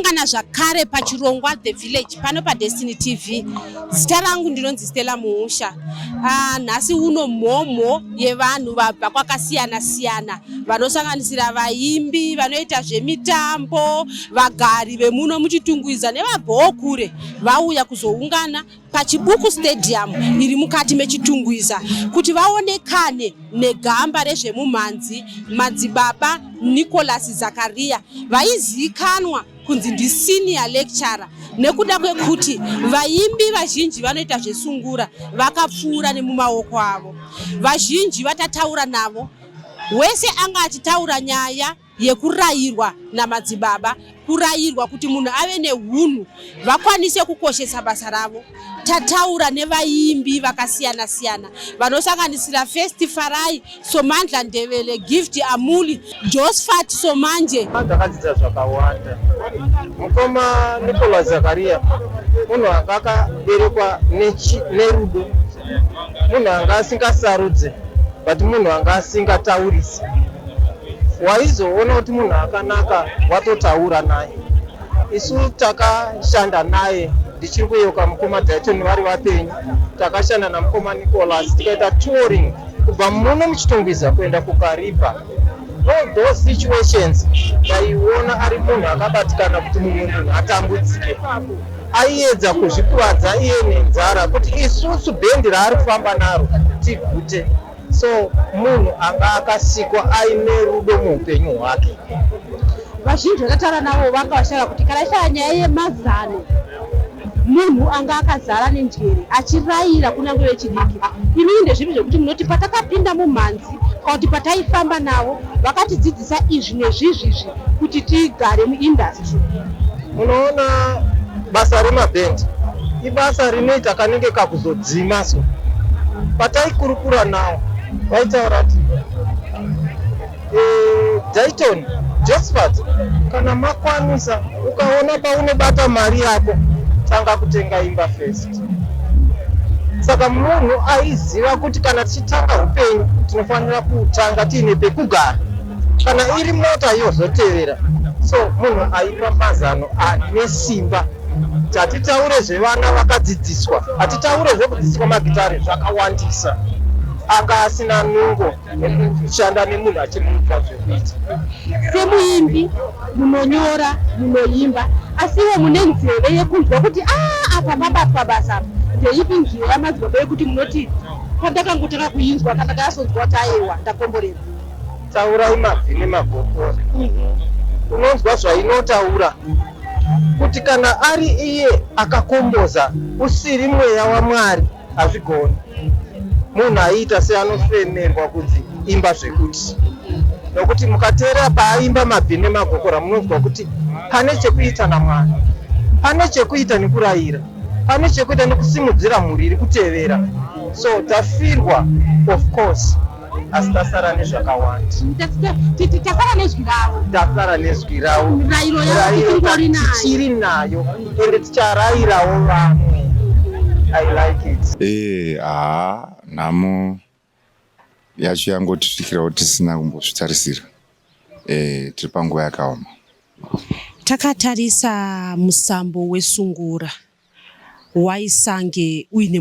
Tasangana zvakare pachirongwa The Village pano paDestiny TV. Zita rangu ndinonzi Stella Muusha. Ah, nhasi uno mhomho yevanhu vabva kwakasiyana siyana vanosanganisira vaimbi, vanoita zvemitambo, vagari vemuno muChitungwiza nevabvawo kure vauya kuzoungana paChibuku Stadium iri mukati meChitungwiza kuti vaonekane negamba rezvemumhanzi Madzibaba Nicholas Zakaria vaizivikanwa kunzi ndisenior lecturer nekuda kwekuti vaimbi vazhinji vanoita zvesungura vakapfuura nemumaoko avo. Vazhinji vatataura navo wese anga achitaura nyaya yekurayirwa namadzibaba, kurayirwa kuti munhu ave nehunhu vakwanise kukoshesa basa ravo. Tataura nevaimbi vakasiyana siyana vanosanganisira First Farai, Somandla Ndebele, Gift Amuli, Josphat Somanje. Ndakadzidza zvakawanda. Mukoma Nicholas Zakaria munhu anga akaberekwa nerudo, munhu anga asingasarudze but munhu anga asingataurise. Waizoona kuti munhu akanaka watotaura naye. Isu takashanda naye, ndichiri kuyeuka mukoma Dayton vari vapenyu, takashanda namukoma Nicholas tikaita touring kubva muno muChitungwiza kuenda kuKariba. All those situations ndaiona ari munhu akabatikana kuti mumwe munhu atambudzike. Aiedza kuzvikuvadza iye nenzara kuti isusu bhendi raari kufamba naro tigute. So munhu anga akasikwa aine rudo muupenyu hwake. Vazhinji vakataura navo vanga vachitaura kuti kana ichitaura nyaya yemazano, munhu anga akazara nenjere achirayira kunyange vechidiki. Imimi ndezvipi zvekuti munoti patakapinda mumhanzi kana kuti pataifamba navo vakatidzidzisa izvi nezvizvizvi kuti tigare muindustry? Munoona basa remabhendi ibasa rinoita kanenge kakuzodzima so. Pataikurukura nawo vaitaura kuti Dayton, Josphat, kana makwanisa ukaona paunobata mari yako tanga kutenga imba first. Saka munhu aiziva kuti kana tichitanga upenyu tinofanira kutanga tiine pekugara, kana iri mota yozotevera. So munhu aipa mazano ane simba. Hatitaure zvevana vakadzidziswa, hatitaure zvekudzidziswa magitare zvakawandisa. Anga asina nungo nekushanda nemunhu achimuudza zvekuita. Semuimbi munonyora, munoimba, asiwo mune nzeve yekunzwa kuti ah, apa pabatwa basa apa. Ndeipi nzviyo yamadzibaba yekuti munoti pandakangotanga kuinzwa kana ndakasonzwa kuti aiwa ndakomborerwa? Taurai mabvi nemagokora. Unonzwa zvainotaura kuti kana ari iye akakomboza usiri mweya waMwari hazvigoni. Munhu aiita seanofemerwa kunzi imba zvekuti, nokuti mukateerera paaimba mabvi nemagokora munonzwa kuti pane chekuita naMwari, pane chekuita nekurayira, pane chekuita nekusimudzira mhuri iri kutevera. So tafirwa of course, asi tasara nezvakawanda. Tasara nezwi ravo. Tasara nezwi ravo. Mirayiro yavo tichingori nayo. Tichiri nayo ende ticharayirawo vamwe. I like it. Haa, nhamo yacho yangotisvikirawo tisina kumbozvitarisira. Tiri panguva yakaoma. Takatarisa musambo wesungura waisange uine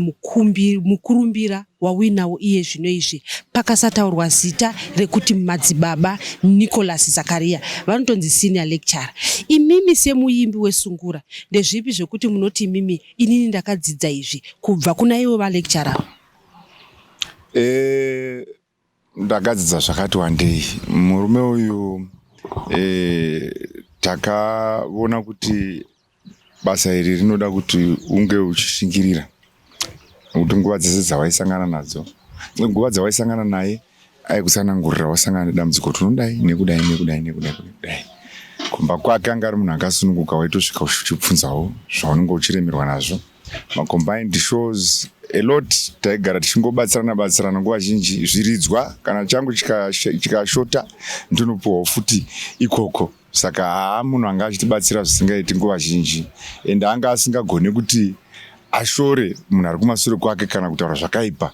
mukurumbira wauinawo iye zvino izvi, pakasataurwa zita rekuti Madzibaba Nicholas Zakaria, vanotonzi senior lecturer. Imimi semuimbi wesungura, ndezvipi zvekuti munoti imimi inini ndakadzidza izvi kubva kuna ivo valecturer? Ndakadzidza zvakati wandei. Murume uyu takaona kuti basa iri rinoda kuti unge uchishingirira, nekuti nguva dzese dzawaisangana nadzo, nguva dzawaisangana naye aikutsanangurira wasangana nedambudziko kuti unodai nekudai nekudai nekudai nekudai. Kumba kwake anga ari munhu akasununguka, waitosvika uchibvunzawo zvaunenge uchiremerwa nazvo. Macombined shows a lot, taigara tichingobatsirana batsirana nguva zhinji. Zviridzwa kana changu chikashota ndinopuwawo futi ikoko. Saka haa munhu anga achitibatsira zvisingaiti nguva zhinji, ende anga asingagone kuti ashore munhu ari kumashure kwake kana kutaura zvakaipa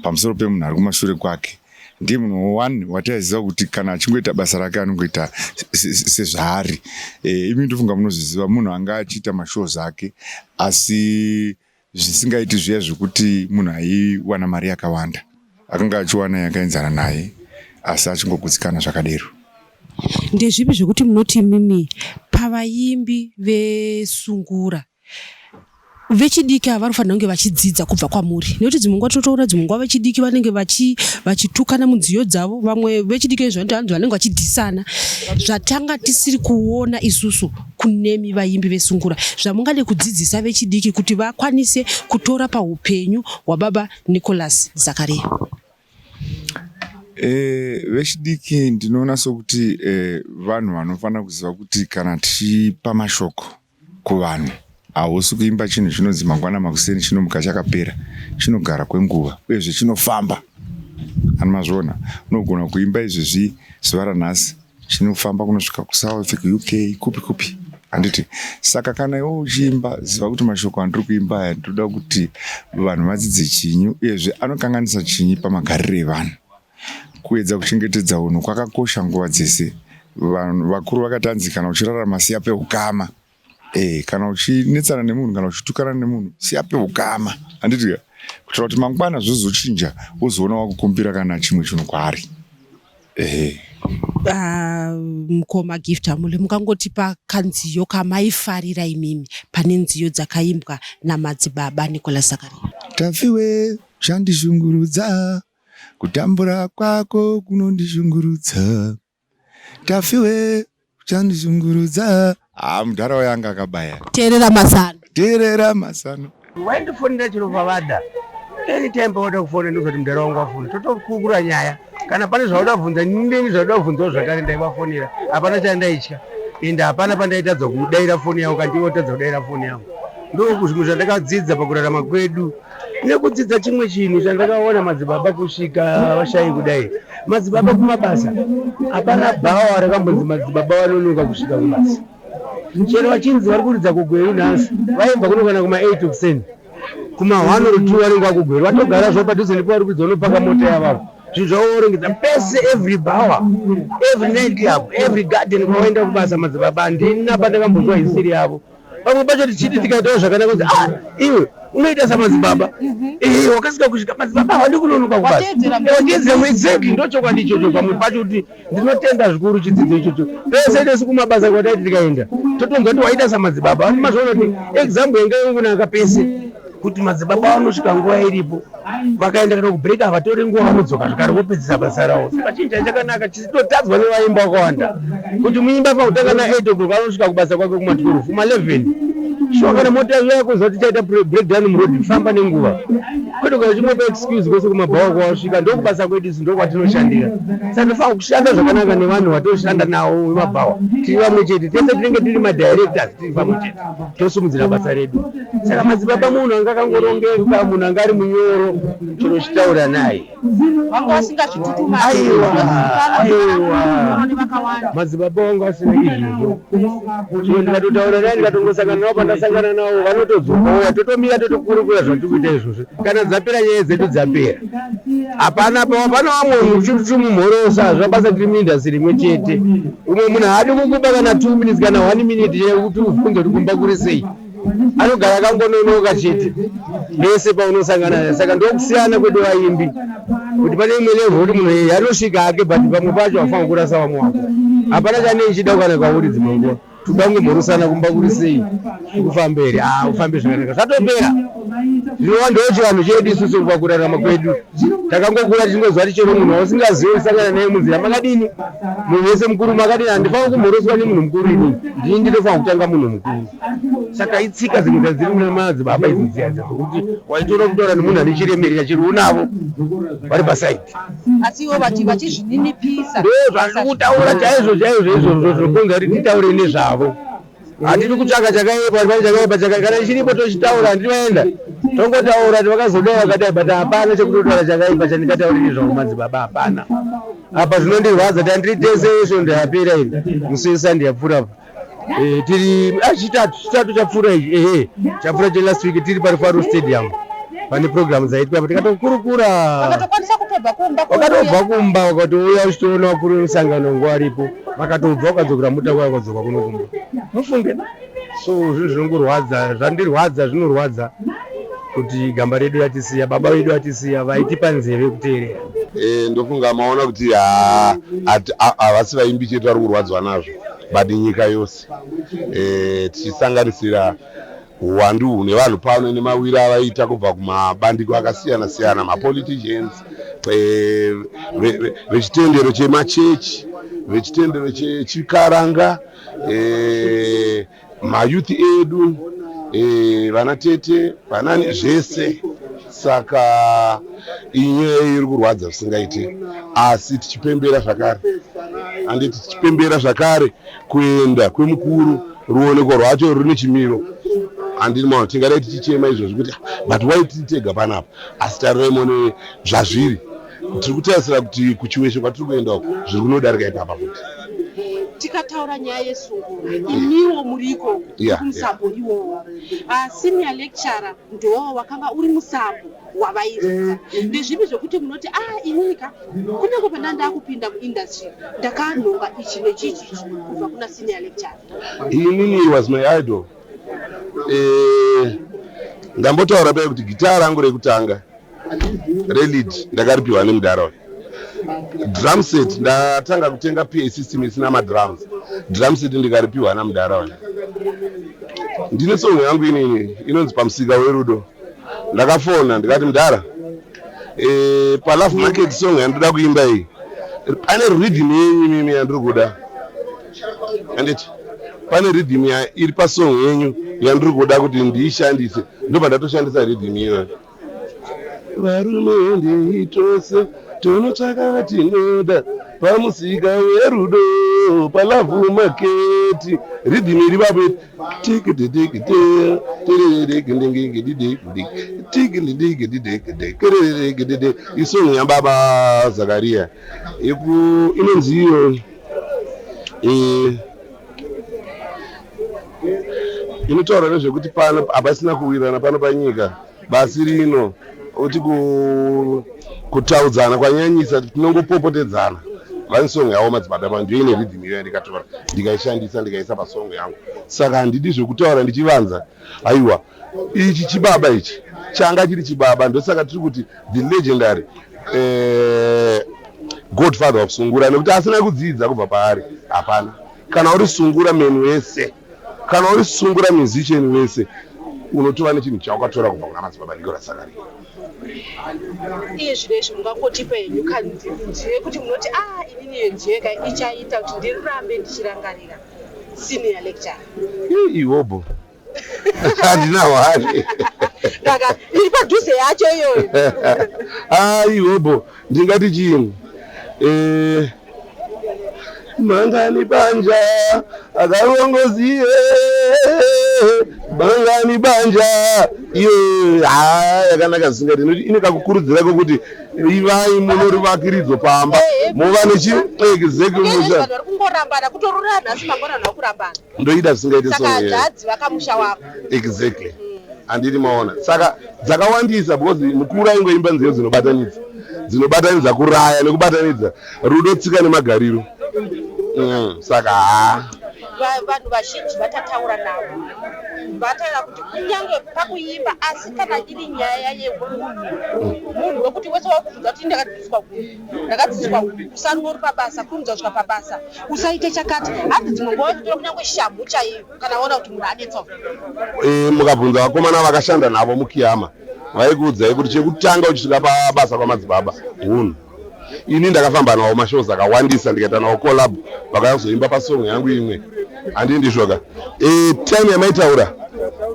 pamusoro pemunhu ari kumashure kwake. Ndiye munhu one wataiziva kuti kana achingoita basa rake anongoita sezvaari. E, imi ndofunga munozviziva, munhu anga achiita mashows ake asi zvisingaiti zviya zvekuti munhu aiwana mari yakawanda. Akanga achiwana yakaenzana naye asi achingogutsikana zvakadero. Ndezvipi zvekuti munoti imimi pavaimbi vesungura vechidiki ava vanofanira kunge vachidzidza kubva kwamuri nekuti dzimwe nguva tinotoona dzimwe nguva vechidiki vanenge vachitukana munziyo dzavo vamwe vechidiki vezvanoti hanzi vanenge vachidhisana zvatanga tisiri kuona isusu kunemi vaimbi vesungura zvamungade kudzidzisa vechidiki kuti vakwanise kutora paupenyu hwababa Nicholas Zakaria. E, vechidiki ndinoona sokuti e, vanhu vanofanira kuziva kuti kana tichipa mashoko kuvanhu hausi kuimba chinhu chinonzi mangwana makuseni chinomuka chakapera chinogara kwenguva uyezve chinofamba ani mazviona unogona kuimba izvezvi zuva ranhasi chinofamba kunosvika kusouth kuuk kupi kupi handiti saka kana iwe uchiimba ziva kuti mashoko andiri kuimba aya ndinoda kuti vanhu vadzidze chinyi uyezve anokanganisa chinyi pamagariro evanhu Kuedza kuchengetedza hunhu kwakakosha nguva dzese. Vanhu vakuru vakati hanzi kana uchirarama siya peukama. Eh, kana uchinetsana nemunhu kana uchitukana nemunhu siya peukama. Handiti ka? Kuitira kuti mangwana zvozochinja wozoona wakukumbira kana chimwe chinhu kwaari. Ehe. Ah, mukoma Gift Amule mukangotipa kanziyo kamaifarira imimi pane nziyo dzakaimbwa namadzibaba Nicholas Zakaria. Tafiwe chandishungurudza Kutambura kwako kunondishungurudza. Tafiwe uchandishungurudza. Ah, mudhara uyo anga akabaya. Teerera mazano. Teerera mazano. Waindifonera chero pavada. Anytime pawada kufona ndozoti mudhara wangu afona. Totokurukura nyaya. Kana pane zvauda kubvunza ndini zvauda kubvunzawo zvakare ndaivafonera. Hapana chandaitya. Ende hapana pandaitadza kudaira foni yavo kana ndivo kudaira foni yangu. Ndozvimwe zvandakadzidza pakurarama kwedu. Nekudzidza chimwe chinhu chandakaona madzibaba kusvika vashayi kudai, madzibaba kumabasa hapana bhawa rakambonzi madzibaba vanonoka kusvika kubasa. Chero vachinzi vari kuridza kuGweru nhasi, vaibva kuno kana kuma 8 kuseni, kuma 1 or 2 vanenge vakuGweru, vatogara zvavo padhuze nepavari kuridza, vanopaka mota yavo apo zvinhu zvavo vorongedza pese, every bhawa, every night club, every garden kwavaenda kubasa madzibaba handina pandakambonzwa hisiri yavo. Pamwe pacho tichiti tikaitawo zvakanaka kuti ah, iwe unoita samadzibaba mhm. eh, wakasika kusvika madzibaba havadi kunonoka kubasa wateedzera exactly ndochokwadi ichocho. Pamwe pacho kuti ndinotenda zvikuru chidzidzo ichocho. Pese nesu kumabasa kwataiti tikaenda totonzwa kuti waita samadzibaba vati mazviona kuti example yanga yangunaka pese kuti madzibaba vanosvika nguva iripo vakaenda kana kubreak havatore nguva vanodzoka zvekare vopedzisa basa ravo. Saka chinhu chachakanaka chisitotadzwa nevaimba vakawanda kuti muimba pakutanga na 8 o'clock anosvika kubasa kwake kuma 12 kuma 11 shuwa kana mota yakuziva kuti chaita breakdown muroad famba nenguva kwete kana uchingopa excuse kwese kumabhawa kwawasvika ndokubasa kwedu isu ndokwatinoshandira. Saka tofanira kushanda zvakanaka nevanhu vatoshanda navo vemabhawa tiri vamwe chete tese tinenge tiri madirectors tiri pamwe chete tosimudzira basa redu. Saka madzibaba munhu anga akangorongeka, munhu anga ari munyoro chero uchitaura naye. Vanga vasingazvitutumadzi. Aiwa, aiwa. Madzibaba vangu asina izvozvo. Chero ndikatotaura naye ndikatongosangana navo pandasangana navo vanotodzoka vouya totomira totokurukura zvatiri kuita izvozvo. Kana dzapera nyaya dzedu dzapera. Hapana pa pana vamwe muchitumumhorosa hazvina basa tiri muindastry imwe chete. Umwe munhu haadi kukuba kana 2 minutes kana 1 minute yekuti ubvunze kuti kumba kuri sei. Anogara akangononoka chete pese paunosangana naye. Saka ndokusiyana kwedu vaimbi kuti pane imwe level kuti munhu iyeye anosvika hake but pamwe pacho haufanirwi kurasa vamwe wako. Hapana chanei ndichida kana kwauri dzimwe nguva. Toda kungomhorosana kumba kuri sei kufamba here? Ah, ufambe zvakanaka. Zvatopera. Zvinova ndochivanhu chedu isusu pakurarama kwedu. Takangokura tichingoziva kuti chero munhu wausingazivi usangana naye munzira makadini, munhu wese mukuru makadini, handifaniri kumhoroswa nemunhu mukuru inini. Ndini ndinofanira kutanga munhu mukuru. Saka itsika dzimwe dzadziri muna madzibaba idzi dziya dziya dzokuti waitora kutaura nemunhu ane chiremerera chero unavo vari pasaidi. Asi ivo vati vachizvininipisa. Ndozvandiri kutaura chaizvo chaizvo izvozvo zvinokonzera kuti titaure nezvavo. Hatidi kutsvaka chakaipa, pane chakaipa chakaipa kana chiripo tochitaura handiti vaenda tongotaura kuti vakazodai vakadai but hapana chekutotaura chakaipa chandingataure nezvavo madzibaba hapana. Apa zvinondirwadza tandiri tese svondo yapera iri musi weSunday yapfuura apa. Eh, tiri ah, chitatu chitatu chapfuura ichi ehe chapfuura chelast week tiri paRufaro Stadium pane program dzaitwa apa tikatokurukura. Vakatokwanisa. Wakatobva kumba. Wakatobva kumba ukatouya uchitoona vakuru vemusangano nguva aripo, vakatobva ukadzokera mota kuya ukadzoka kuno kumba. Mufunge. So zvinhu zvinongorwadza, zvandirwadza zvinorwadza kuti gamba redu ratisiya, baba vedu vatisiya, vaitipa nzeve kuteerera. Eh, ndofunga maona kuti havasi vaimbi chete vari kurwadzwa nazvo but nyika yose eh, tichisanganisira huwandu hune vanhu pano nemawiro avaita kubva kumabandiko akasiyana siyana mapoliticians eh, vechitendero chemachechi vechitendero chechikaranga eh, mayouth edu eh, vana tete vanani zvese saka inyaya iri kurwadza zvisingaite asi tichipembera zvakare handiti tichipembera zvakare kuenda kwemukuru ruoneko rwacho rune chimiro handini maona tingadai tichichema izvozvi kuti but why tiri tega panapa asi tarirai muone zvazviri tiri kutarisira kuti kuchiweshe kwatiri kuenda uku zviri kunodarika ipapa futi tikataura nyaya yesungura imiwo muriko kumusambo iwowo ah, senior lecturer ndowo wakanga uri musambo wavairidza ndezvipi zvekuti munoti a ah, inini ka kunyange pandanga ndakupinda muindustry ndakanhonga ichi nechichi ichi kubva kuna senior lecturer inini was my idol eh, ndambotaura paye kuti gitaa rangu rekutanga relead ndakaripiwa nemudhara uyu drum set ndatanga kutenga pa system isina madrums drum set ndikaripiwa namudhara uyu ndine song yangu inini inonzi pamusika werudo ndakafona ndikati mudhara e, palove market song yandoda kuimba iyi pane rhythm yenyu imimi yandiri kuda anditi pane rhythm iri pasong yenyu yandiri kuda kuti ndiishandise ndobva ndatoshandisa rhythm iyoyo varume ndei tose tonotsvaka vatinoda pamusika werudo palove market rhythm iri papo isong yababa Zakaria inonzi iyo eh, inotaura nezvekuti pano hapasina kuwirirana pano panyika basi rino kuti kutaudzana kwanyanyisa tinongopopotedzana vane song yavo madzibaba ndiyo ine rhythm iyoyo ndikatora ndikaishandisa ndikaisa pasong yangu saka handidi zvekutaura ndichivanza aiwa ichi chibaba ichi changa chiri chibaba ndosaka tiri kuti the legendary eh, godfather of sungura nekuti asina kudzidza kubva paari hapana kana uri sungura man wese kana uri sungura musician wese unotova nechinhu chawakatora kubva kuna madzibaba Nicholas Zakaria iye zvino izvi mungangotipa henyu kanziye kuti munoti a ah, inini iyo njeka ichaita kuti ndirambe ndichirangarira senior lecture iwobo handina hwari saka iri padhuze yacho iyoyo aiwobo ndingati chii eh, mangani banja akarongoziye mangani banja iyo ha yakanaka zvisingati nekuti ine kakukurudzira kokuti ivai munorivakiridzo pamba muva nechiexecumusha vanhu vari kungorambana kutorora nhasi mangwana vanhu vakurambana ndoida zvisingaite saka hanzvadzi vakamusha wako exactly handiti maona saka dzakawandisa because mukuru aingoimba nziyo dzinobatanidza dzinobatanidza kuraya nekubatanidza rudo tsika nemagariro saka haa vanhu vazhinji vatataura navo vataura kuti kunyange pakuimba asi kana iri nyaya yehunhu munhu wekuti wese wakubvunza kuti ndakadzidziswa hunhu ndakadzidziswa hunhu usarova uri pabasa kurumidza kusvika pabasa usaite chakati hanzi dzimwe nguva vanotora kunyange shamhu chaiyo kana vaona kuti munhu anetsa e, mukabvunza vakomana vakashanda navo mukiyama vaikuudzai kuti chekutanga uchisvika pabasa kwamadzibaba hunhu ini ndakafamba nawo mashows akawandisa ndikaita nawo collab vakazoimba pasong yangu imwe handii ndizvoka e, time yamaitaura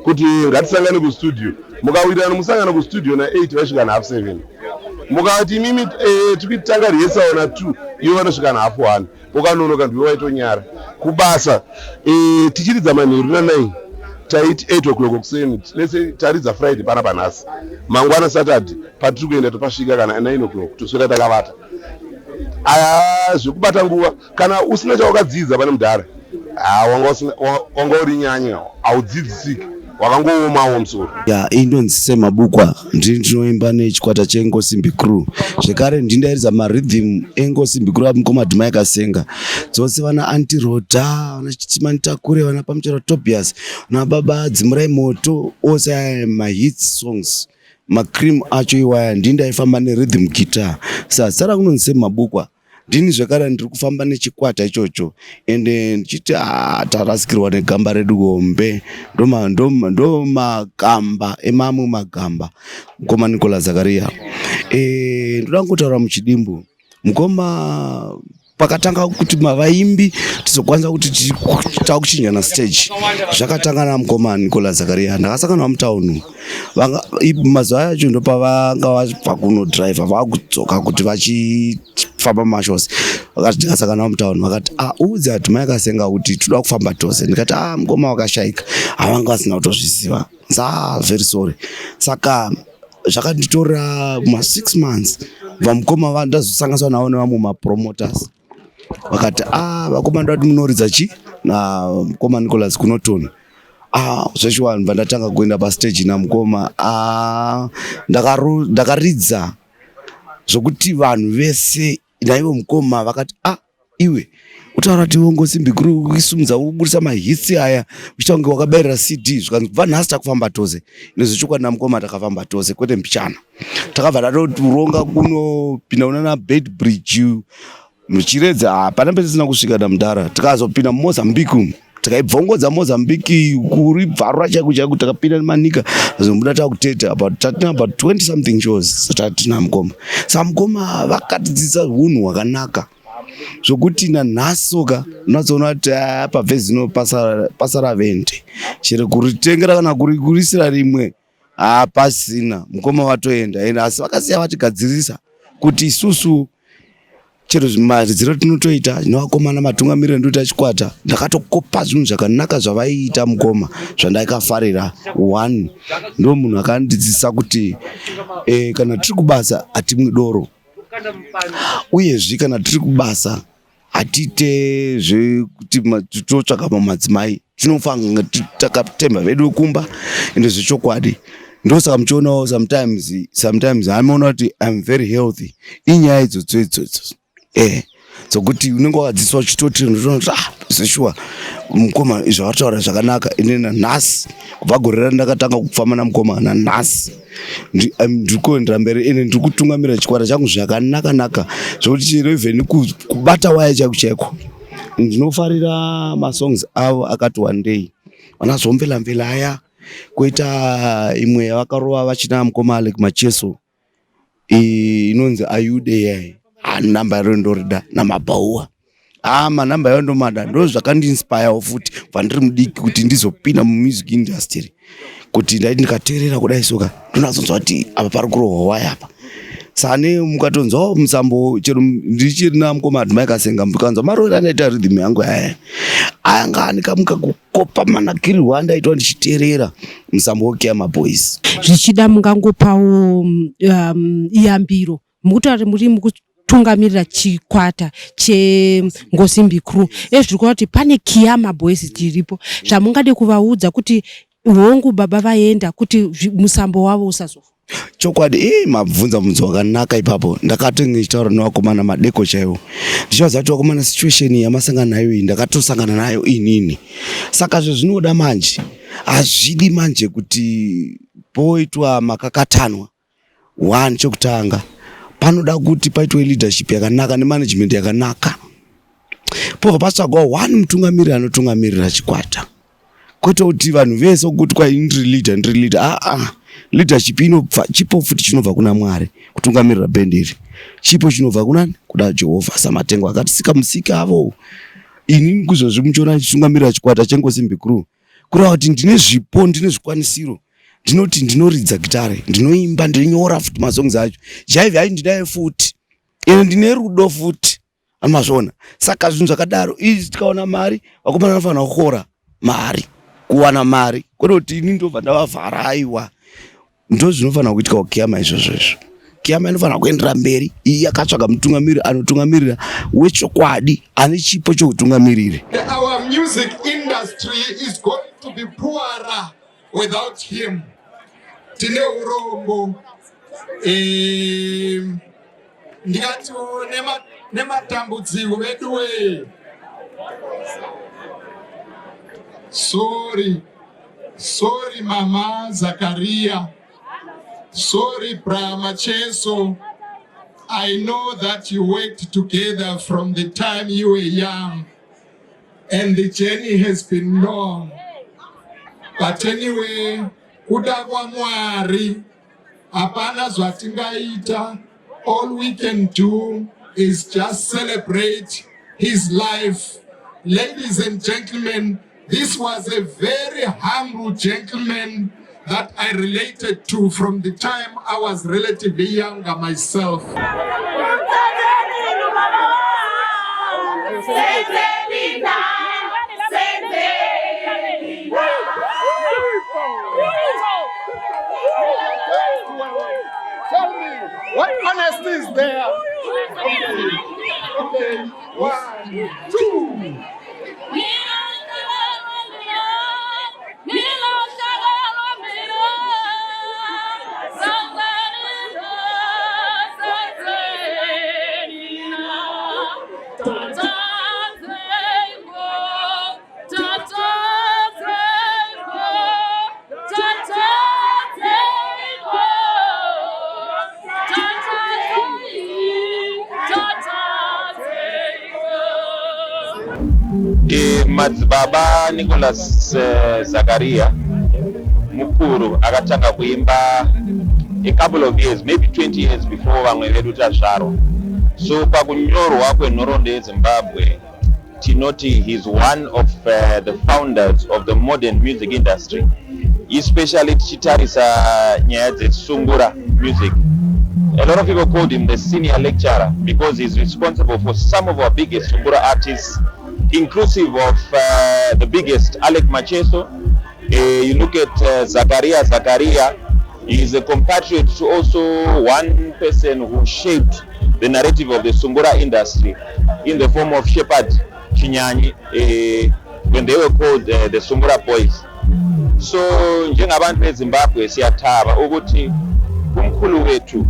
kuti ngatisangane kustudio mukawirirana musangano kustudio na8 vaisvika nahalf 7 mukati imimi e, tikutanga rehearsal na2 ivo vanosvika nahalf 1 ukanonoka ndiwe waitonyara kubasa e, tichiridza manheru na9 taiti 8 o'clock kuseni lese taridza friday pana panhasi mangwana saturday patiri kuenda topasvika kana 9 o'clock toswera takavata aya zvekubata nguva kana usina chawakadzidza pane mudhara wanga uri nyanya haudzidzisiki Wakangoomawo musoro. Ya, iyi ndonzi Semabukwa, ndini ndinoimba nechikwata cheNgosimbi Crew. Zvekare ndini ndairidza marhythm eNgosimbi Crew amukoma Dhumai Kasenga. Dzose vana Aunty Rhoda, vana Chitimani Takure, vana Pamuchero Tobias, vana Baba Dzimurai Moto, ose aya mahits songs. Macream acho iwaya ndini ndaifamba nerhythm guitar. Saka zita rangu ndonzi Semabukwa. Ndini zvekare ndiri kufamba nechikwata ichocho ende ndichiti ah, tarasikirwa negamba redu hombe ndomakamba emamwe magamba mukoma Nicolas Zakaria. E, ndoda kungotaura muchidimbu mukoma pakatanga kuti mavaimbi tizokwanisa kuti takuchinjana stage zvakatanga namukoma Nicolas Zakaria. Ndakasangana mutown mazuva acho ndopavanga vabva kunodhiraivha vakudzoka kuti vachifamba mashows, vakati ndikasangana navo mutown vakati ah, uudze Admire Kasenga kuti toda kufamba tose. Ndikati ah, mukoma wakashaika, havanga vasina kutozviziva sa very sorry. Saka zvakanditorera ma 6 months vamukoma ndazosanganiswa navo nevamwe mapromoters vakati ah, vakoma ndoda kuti munoridza chi namukoma Nicolas kunotoni. Ah, zveshuwa ndibva ndatanga kuenda pastage namukoma. Ah, ndakaridza zvokuti vanhu vese naivo mukoma vakati ah, iwe utaura kuti Ngosimbi Crew kuisumudza uburitsa mahits aya uchiita kunge wakabayirira CD. Zvikanzi kubva nhasi takufamba tose. Nezvechokwadi namukoma takafamba tose kwete mbichana. Takabva tatoronga kunopinda kunana Beitbridge muchiredza, hapana petisina kusvika namudhara. Tikazopinda muMozambique umu tikaibvongodza Mozambique kuribvarura chaiko chaiko, takapinda nemanika zomuda takuteta about tatina about 20 something shows tatina mukoma. Saka mukoma vakatidzidzisa unhu hwakanaka zvokuti nanhasoka unatsoona kuti pabvezi zino pasara vende chero kuritengera kana kurisira rimwe hapasina. Mukoma vatoenda ende asi vakasiya vatigadzirisa kuti isusu chero maridziro tinotoita nevakomana matungamiriro ndoita chikwata. Ndakatokopa zvinhu zvakanaka zvavaiita mukoma zvandakafarira. One ndo munhu akandidzidzisa kuti kana tiri kubasa hatimwi doro, uyezve kana tiri kubasa hatiite zvekuti totsvaga madzimai, tinofanira takatemba vedu kumba. Ende zvechokwadi ndosaka muchionawo sometimes amaona kuti I'm very healthy. Inyaya idzodzo idzodzo dzokuti unenge wakadzidziswa uchitoti unotoona kuti ah, zveshuwa mukoma zvavataura zvakanaka. Ine nanhasi kubva gore randakatanga kufamba namukoma nanhasi ndiri kuendera mberi ende ndiri kutungamira chikwata changu zvakanaka naka zvokuti chero even kubata waya chaiko chaiko. Ndinofarira masongs avo akati wandei, vanazomvela mvela aya, koita imwe yavakarova vachina mukoma Alec Macheso inonzi Ayude yai, namba iro ndorida namabhauwa. Ah, manamba ayo ndomada, ndo zvakandiinspirewo futi kubva ndiri mudiki kuti ndizopinda mumusic industry, kuti ndaiti ndikateerera kudai soka ndonazonzwa kuti apa pari kurohwa waya apa. Sane mukatonzwawo musambo chero ndichiri namukoma Admire Kasenga, mukanzwa marovero andaita rhythm yangu aya anga anikamuka kukopa manakirirwo andaitwa ndichiteerera musambo weKiama Boys. Zvichida mungangopawo iyambiro mukutaura muri mukutungamirira chikwata cheNgosimbi Crew, ezviri kuona kuti pane Kiama Boys chiripo, zvamungade kuvaudza kuti hongu baba vaenda kuti musambo wavo usazofa? Chokwadi mabvunza mubvunzo wakanaka ipapo. Ndakatenge ndichitaura nevakomana madeko chaiwo, ndichivaziva kuti vakomana, situation yamasangana nayo iyi ndakatosangana nayo inini. Saka zvezvinoda manje hazvidi manje kuti poitwa makakatanwa. One, chekutanga panoda kuti paitwe leadership yakanaka nemanagement yakanaka, pobva patsvagwa one mutungamiriri anotungamirira chikwata, kwete kuti vanhu vese kuti kwai ndiri leader, ndiri leader. Aa, leadership inobva chipo futi chinobva kuna Mwari. Kutungamirira bhendi iri chipo chinobva kunani? Kuda Jehovha Samatengo akatisika musiki avo. Inini kuzvozvi muchiona ndichitungamirira chikwata cheNgosimbi Crew, kureva kuti ndine zvipo, ndine zvikwanisiro. Ndinoti ndinoridza gitare, ndinoimba, ndinonyora futi masongs acho, jaivi hai ndinayo futi, ende ndine rudo futi, amazviona. Saka zvinhu zvakadaro izvi, tikaona mari vakomana vanofanira kukora mari, kuwana mari, kwete kuti ini ndobva ndavavhara. Aiwa, ndo zvinofanira kuitika kuKiama izvozvo izvo. Kiama inofanira kuendera mberi iyi yakatsvaga mutungamiriri anotungamirira wechokwadi ane chipo choutungamiriri. Our music industry is going to be poorer. without him. Tine urombo ndikatiwo nematambudziko veduwee. Sorry, sorry Mama Zakaria, sorry Bra Macheso. I know that you worked together from the time you were young and the journey has been long. But anyway, kuda kwaMwari hapana zvatingaita. All we can do is just celebrate his life. Ladies and gentlemen, this was a very humble gentleman that I related to from the time I was relatively younger myself. Tell me, what honesty is there? Okay, 1, 2. Madzibaba Nicholas Zakaria mukuru akatanga kuimba a couple of years, maybe 20 years before vamwe vedu tazvarwa. So pakunyorwa kwenhoroondo yeZimbabwe tinoti he's one of the founders of the modern music industry, especially tichitarisa nyaya dzesungura music. A lot of people called him the senior lecturer because he's responsible for some of our biggest sungura artists, inclusive of the biggest Alec Macheso. You look at Zakaria Zakaria, he is a compatriot to also one person who shaped the narrative of the sungura industry in the form of Shepherd Chinyanyi, when they were called the Sungura Boys. So njengabantu beZimbabwe siyathaba ukuthi umkhulu wethu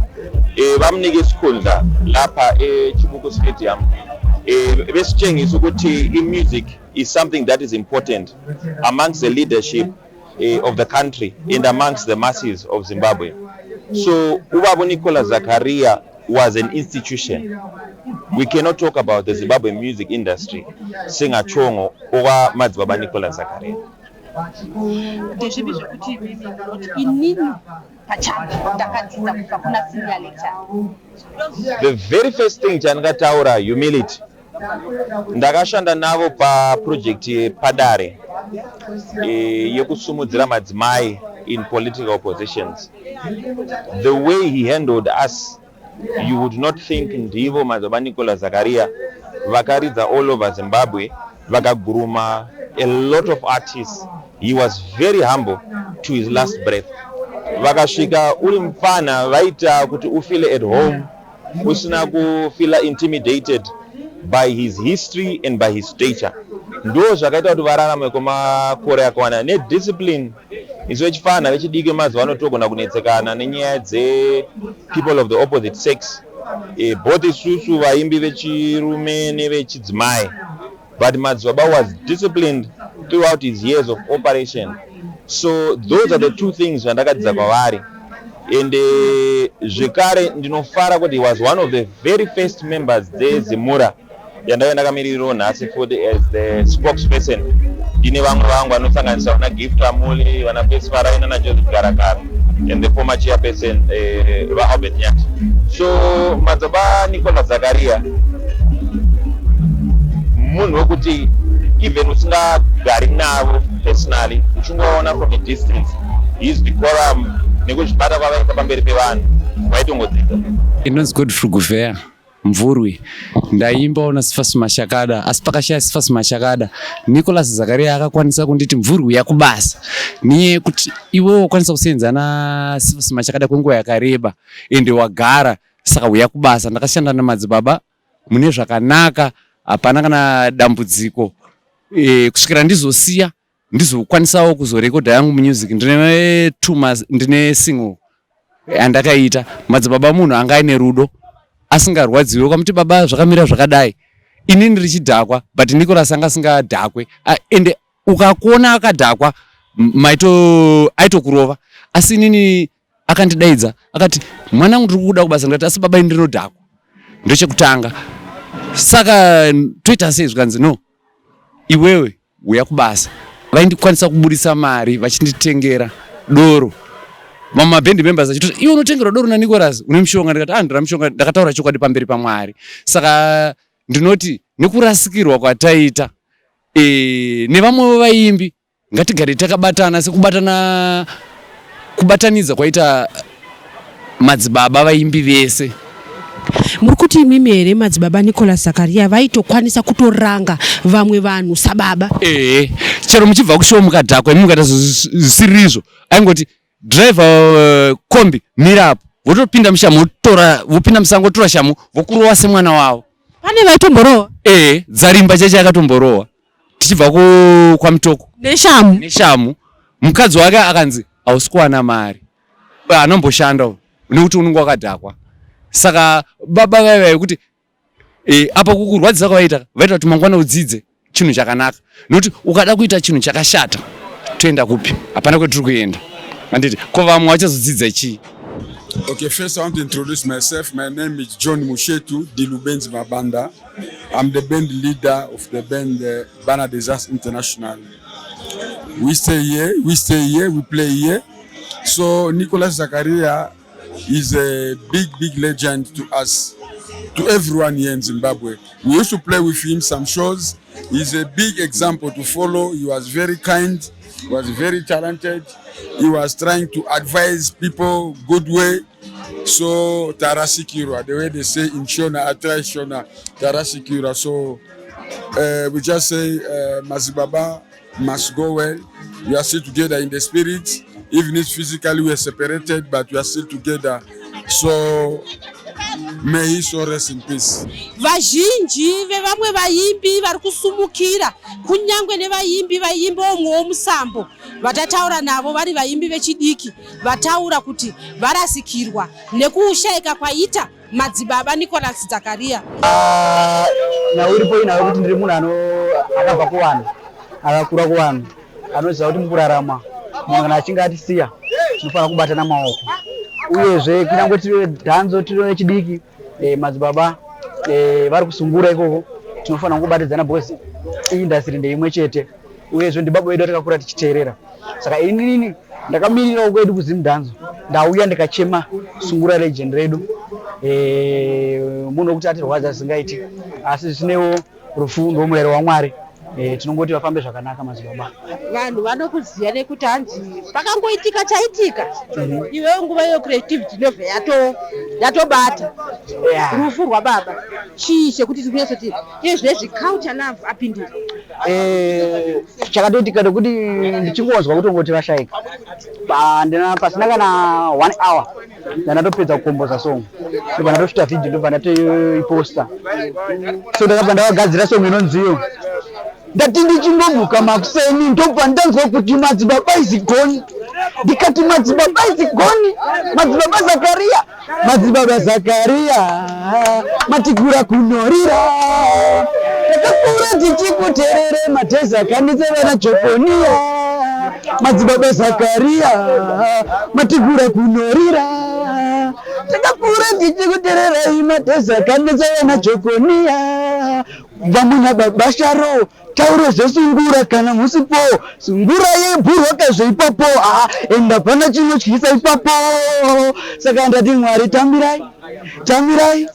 bamnika isikhundla lapha eChibuku Stadium, besitshengisa ukuthi i-music is something that is important amongst the leadership of the country and amongst the masses of Zimbabwe. So ubaba Nicolas Zakaria was an institution. We cannot talk about the Zimbabwe music industry singachongo okwamadzibaba Nicolas Zakaria. Ndezvipi zvekuti imimi munoti inini pachangu ndakadzidza kubva kuna senior lecturer? The very first thing chandingataura, humility. Ndakashanda navo paproject yepadare yekusumudzira madzimai in political positions. The way he handled us, you would not think ndivo madzibaba Nicolas Zakaria vakaridza all over Zimbabwe, vakaguruma a lot of artists. He was very humble to his last breath. Vakasvika uri mufana, vaita kuti ufeel at home, usina kufeela intimidated by his history and by his stature. Ndo zvakaita kuti vararame kwemakore akawanda nediscipline. Isu vechifana vechidiki mazuva ano togona kunetsekana nenyaya dzepeople of the opposite sex, both isusu vaimbi vechirume nevechidzimai, but madzibaba was disciplined throughout his years of operation. So those are the two things zvandakadzidza kwavari. And zvekare ndinofara kuti he was one of the very first members dzeZimura yandaiva ndakamiririro nhasi futi as the spokesperson. Ndine vamwe vangu vanosanganisa vana Gift Amuli, vana Pesfarai nana Joseph Garakara and the former chairperson, vaAlbert Nyati. So madzibaba Nicolas Zakaria munhu wekuti even usingagari navo personally, uchingoona from a distance his decorum nekuzvibata kwavaita pamberi pevanhu, vaitongodzidza. Inonzi Godfrey Guvheya Mvurwi. Ndaimbawo naSifasi Mashakada, asi pakashaya Sifasi Mashakada, Nicholas Zakaria akakwanisa kunditi, "Mvurwi, yakubasa," niye yekuti iwewo wakwanisa kusenza naSifasi Mashakada kwenguva yakareba ende wagara, saka uya kubasa. Ndakashanda namadzibaba mune zvakanaka, hapana kana dambudziko, kusvikira ndizosiya. ndizokwanisawo kuzorekodha yangu music. Ndine two mas, ndine single yandakaita. Madzibaba munhu anga aine rudo, asingarwadziwe. Ukamuti baba zvakamira zvakadai, inini ndiri chidhakwa, but Nicholas anga asingadhakwe. Ende ukakuona akadhakwa, maito aitokurova. Asi inini akandidaidza akati, "Mwanangu, ndiri kukuda kubasa." Ndikati, "Asi baba, ini ndinodhakwa, ndochekutanga, saka toita sei?" Zvikanzi, "No, iwewe uya kubasa." Vaindikwanisa kubudisa mari vachinditengera doro. Mamwe mabhendi members achitoti, "Iwe unotengerwa doro naNicholas, une mushonga." Ndikati, "Ah, ndira mushonga, ndakataura chokwadi pamberi paMwari." Saka ndinoti nekurasikirwa kwataita nevamwewo vaimbi, ngatigare takabatana sekubatana kubatanidza kwaita madzibaba vaimbi vese. Muri kuti imimi here madzibaba Nicholas Zakaria vaitokwanisa kutoranga vamwe vanhu sababa? Ehe, chero muchibva kushow mukadhakwa, imi mukaita zvisirizvo, aingoti, "Driver, kombi mira apo." Votopinda mushamu, votora, vopinda musango, votora shamu, vokurova semwana wavo. Pane vaitomborowa? Ehe, dzarimba cheche akatomborowa tichibva kwaMutoko. Neshamu? Neshamu. Mukadzi wake akanzi, "Hausi kuwana mari, anomboshanda nekuti unenge wakadhakwa." Saka baba vaiva kuti apa kukurwadzisa kwavaita, vaita kuti mangwana udzidze chinhu chakanaka, nokuti ukada kuita chinhu chakashata, toenda kupi? Hapana kwetiri kuenda, handiti? Ko vamwe vachazodzidza chii? Okay, first I want to introduce myself. My name is John Mushetu Dilubenz Mabanda. I'm the band leader of the band Bana des Arts International. We stay here, we stay here, we play here. So Nicolas Zakaria is a big, big legend to us, to everyone here in Zimbabwe. We used to play with him some shows. He's a big example to follow. He was very kind, he was very talented. He was trying to advise people good way. So Tarasikirwa, the way they say in Shona, I try Shona, Tarasikirwa. So we just say Madzibaba must go well. We are still together in the spirit. Even if physically we are separated, but we are still together. So may he so rest in peace. Vazhinji vevamwe vaimbi vari kusumukira, kunyange nevaimbi vaimbi omwewo musambo vatataura navo vari vaimbi vechidiki, vataura kuti varasikirwa nekushayika kwaita madzibaba Nicholas Zakaria. Nhau iripo inhau yekuti ndiri munhu ano akabva kuvanhu, akakura kuvanhu, anoziva kuti mukurarama munhu kana achinge atisiya tinofanira kubatana maoko. Uyezve kunyange tiri dhanzo, tiri vechidiki, madzibaba vari kusungura ikoko, tinofanira kungobatidzana because industry ndeimwe chete. Uyezve ndibaba vedu vatakakura tichiteerera. Saka inini ndakamirirawo kwedu kuZimdancehall, ndauya ndikachema sungura legend redu. Munhu wekuti atirwadza zvisingaiti, asi zvisinewo rufu ndomurayiro waMwari. Tinongoti vafambe zvakanaka madzibaba. Vanhu vanokuziva nekuti hanzi pakangoitika chaitika, iwewe nguva iyo creativity inobva yatobata. Rufu rwababa chii chekuti tikunyatsoti iye zvinezvi Culture Love apindira? Chakatoitika nekuti ndichingonzwa kutongoti vashaika, pandina pasina kana one hour ndandatopedza kukomboza song, ndobva ndatoshuta video, ndobva ndatoiposta. So ndakabva ndavagadzira song inonziyo ndati ndichingomuka makuseni ndobva ndanzwa kuti madzibaba is gone. Ndikati, "Madzibaba is gone, madzibaba Zakaria, madzibaba Zakaria, matikura kunorira. Takakura tichikuterere mateza kanise vana Jokonia. Madzibaba Zakaria, matikura kunorira. Takakura tichikutererai mateza kanise vana Jokonia. Vamwe baba Sharo tauro zvesungura kana musipo, sungura yebhurwaka zveipapo. Ah, enda pana chinotyisa ipapo." Saka ndati, "Mwari, tambirai, tambirai,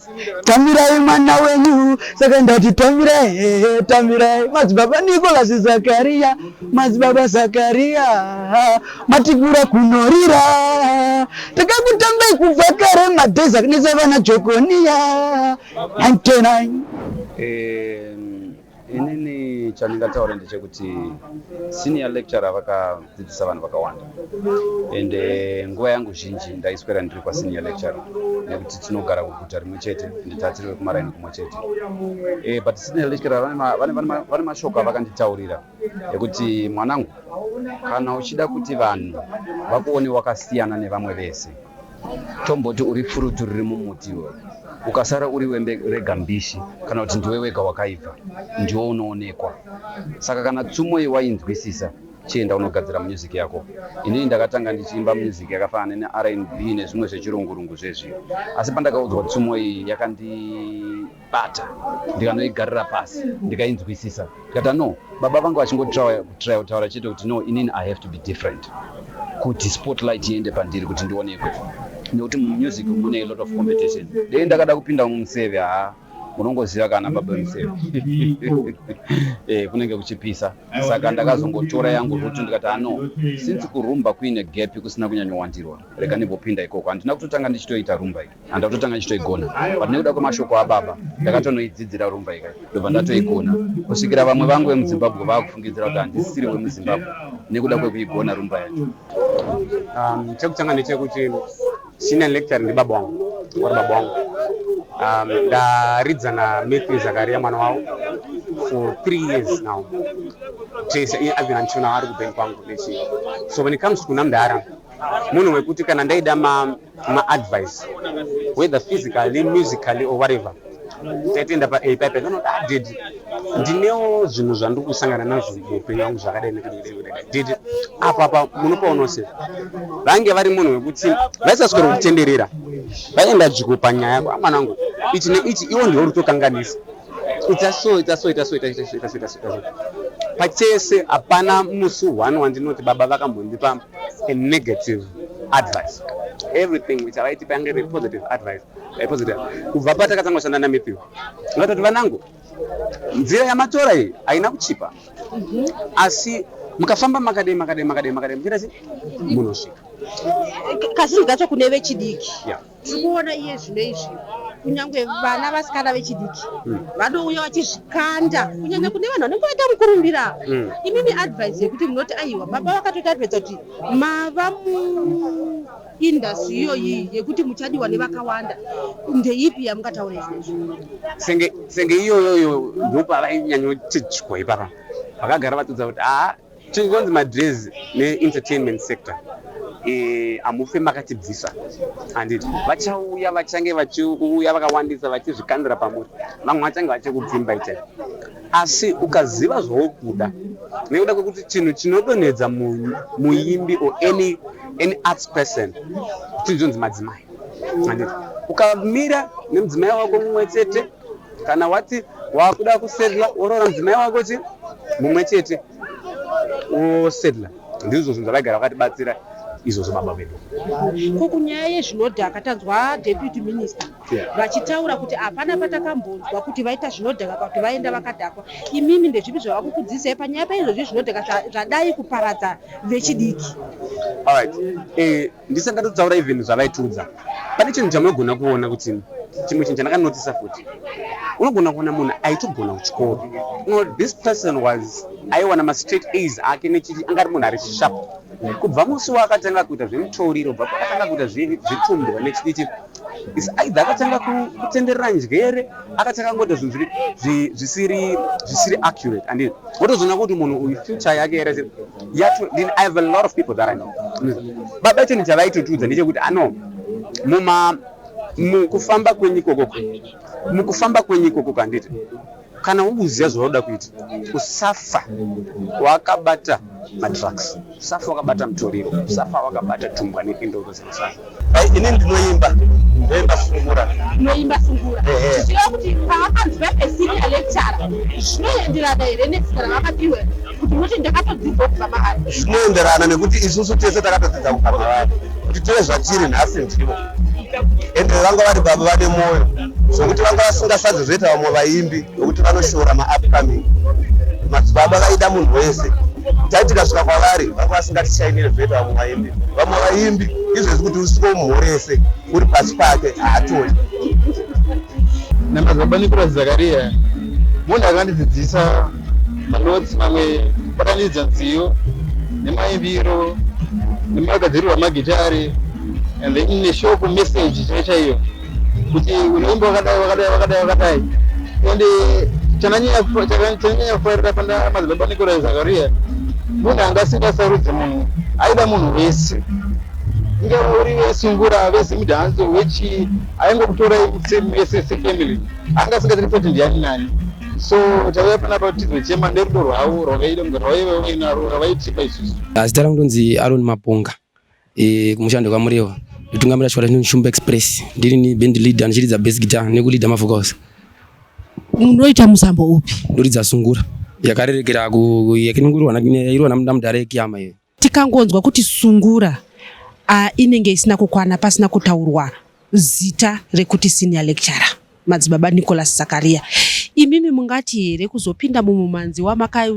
tambirai mwana wenyu." Saka ndati, "Tambirai, tambirai madzibaba Nicholas Zakaria, madzibaba Zakaria, matikura kunorira. Takakutambai kubva kare madheza kunetsa vana Jokonia 99." Inini Inini chandingataura ndechekuti senior lecturer vakadzidzisa vanhu vakawanda and eh, nguva yangu zhinji ndaiswera ndiri kwasenior lecturer nekuti tinogara kuguta rimwe chete and tatiri vekumaraini kumwe chete eh, but senior lecturer vane mashoko avakanditaurira ekuti mwanangu kana uchida kuti vanhu vakuone wakasiyana nevamwe vese tomboti uri furutu riri mumuti iwe ukasara uri rega mbishi kana kuti ndiwe wega wakaibva ndiwo unoonekwa saka kana tsumo iyi wainzwisisa chienda unogadzira music yako inini ndakatanga ndichiimba music yakafanana nernb nezvimwe zvechirungurungu zvezvi asi pandakaudzwa tsumo iyi yakandibata ndikanoigarira pasi ndikainzwisisa ndikati no baba vangu vachingotraya kutaura chete kuti no inini i have to be different kuti spotlight iende pandiri kuti ndionekwe nekuti mumusic mune a lot of competition dei ndakada kupinda mumuseve haa unongoziva kana baba vemuseve eh, kunenge kuchipisa saka ndakazongotora yangu ruti ndikati ano since kurumba kuine gap kusina kunyanyowandirwa rega ndimbopinda ikoko handina kutotanga ndichitoita rumba ika handina kutotanga ndichitoigona but nekuda kwemashoko ababa ndakatonoidzidzira rumba ika ndobva ndatoigona kusvikira vamwe vangu vemuzimbabwe vakufungidzira kuti handisiri wemuzimbabwe nekuda kwekuigona rumba yacho um, chekutanga ndechekuti senior lecturer ndibaba wangu uri baba wangu um, ndaridza namatthew zakaria mwana wavo for three years now tese even until now ari kubank kwangu nechii so when it comes kuna mudhara munhu wekuti kana ndaida maadvice ma whether physically musically or whatever taitoenda paipai ndinoda ah, did ndinewo zvinhu zvandiri kusangana nazvo muupenyu wangu zvakadai nekudai did apa apa munopaonawo se vange vari munhu wekuti vaisaswera kutenderera vaienda dzviko panyaya yako amwanangu ah, ichi neichi iwo ndiwo uri kutokanganisa ita so ita so ita so ita so ita so ita so ita so pachese hapana musi one wandinoti baba vakambondipa a negative advice everything which avaitipa yange iri positive advice eh, positive kubva patakatanga kushanda namatthew ngatoti vanangu nzira yamatora iyi haina kuchipa mhm. asi mukafamba makadai makadai makadai makadai muchiita se munosvika kazhinji kacho kune vechidiki tiri kuona iye zvino izvi kunyange vana vasikana vechidiki hmm. vanouya vachizvikanda kunyanya kune vanhu vanenge vaita mukurumbira hmm. imimi advice yekuti munoti aiwa baba vakatoita advice kuti mava muindustry iyoyi yekuti muchadiwa nevakawanda ndeipi yamungataura izvozvo senge senge iyoyoyo ndopavainyanyotidyo ipapa vakagara vatudza kuti haa Chingonzi madress neentertainment sector eh, hamufe makatibvisa handiti vachauya vachange vachiuya vakawandisa vachizvikandira pamuri vamwe vachange vachikupfimba itai asi ukaziva zvaukuda nekuda kwekuti chinhu chinodonhedza muimbi or any, any arts person chinhu chinonzi madzimai handiti ukamira nemudzimai wako mumwe chete kana wati wakuda kusedla woroora mudzimai wako chi mumwe chete wosedla ndizvo zvinhu zvavaigara vakatibatsira izvozvo baba vedu ko kunyaya yezvinodhaka tanzwa deputy minister vachitaura kuti hapana patakambonzwa kuti vaita zvinodhaka kuti vaenda vakadhakwa imimi ndezvipi zvavakukudzidzisai panyaya paizvozvi zvinodhaka zvadai kuparadza vechidiki alright eh, ndisati ndatotaura even zvavaitiudza pane chinhu chamunogona kuona kuti chimwe chinhu chandakanotisa futi unogona kuona munhu aitogona kuchikoro you this person was aiwana mastraight as ake nechii anga ari munhu ari sharp kubva musi waakatanga kuita zvemutoriro bva akatanga kuita zvetumbwa nechiditi is either akatanga kutenderera njere akatanga kungoita zvinhu zvisiri zvisiri accurate and wotozoona kuti munhu uyu future yake yere yato i have a lot of people that i know baba chinhu chavaitotiudza ndechekuti ano muma mukufamba kwenyu ikokoko mukufamba kwenyu ikokoko handiti kana ukuziva zvaunoda kuita usafa wakabata madrugs usafa wakabata mutoriro usafa wakabata tumbwa neindoro dzemusana ini ndinoimba ndoimba sungura ndinoimba sungura zvichireva kuti pavakanzi vaive senior lecturer zvinoenderana here nezita ravakapiwa kuti muti ndakatodzidza kubva maari zvinoenderana nekuti isusu tese takatodzidza kubva mavari kuti tive zvatiri nhasi ndivo ende vanga vari baba vane mwoyo zvokuti vanga vasingasadze zvoita vamwe vaimbi nokuti vanoshora maupcoming madzibaba vaida munhu wese tai tikasvika kwavari vanga vasingatishainire zvoita vamwe vaimbi vamwe vaimbi izvezvi kuti usiko mumhorese uri pasi pake haatoi namadzibaba Nicholas Zakaria munhu akandidzidzisa Manotes mamwe kubatanidza nziyo nemaimbiro nemagadzirirwo amagitare and then neshoko message chaiyo chaiyo kuti unoimba wakadai wakadai wakadai wakadai and chananyanya kufarira pana madzibaba Nikolai Zakaria munhu anga asingasarudze munhu aida munhu wese ingava uri vesungura vezimudhanzo wechii aingokutorai mese sefamily anga asingatarisi kuti ndiani nani so tauya panapa kuti tizochema nerudo rwavo rwavaive vainarwo rwavaitipa isusu. Zita rangu ndonzi Aaron Maponga e, kumushando kwaMurewa ndotungamira chikwata chinonzi Shumba Express ndiri ni band leader ndichiridza bass guitar nekuleader mavocals. Munoita musambo upi? Ndoridza sungura yakarerekera ku yakinungurwa yairwa namudhara yekiyama iyo. Tikangonzwa kuti sungura uh, inenge isina kukwana pasina kutaurwa zita rekuti senior lecturer madzibaba Nicholas Zakaria. Imimi mungati here kuzopinda mumumanzi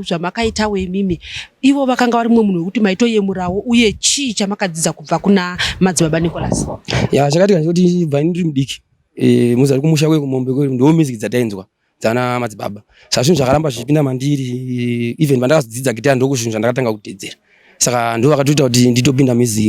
zvamakaitawo imimi ivo vakanga vari mumwe munhu wekuti maitoyemurawo uye chii chamakadzidza kubva kuna madzibaba Nicholas? Ya chakatika ndechekuti bva ndiri mudiki e, muzari kumusha kwekumombe kwedu ndo music dzatainzwa dzana madzibaba saka zvinhu zvakaramba zvichipinda mandiri even pandakazodzidza gitara ndokuzvinhu zvandakatanga kutedzera saka ndo vakatoita kuti nditopinda music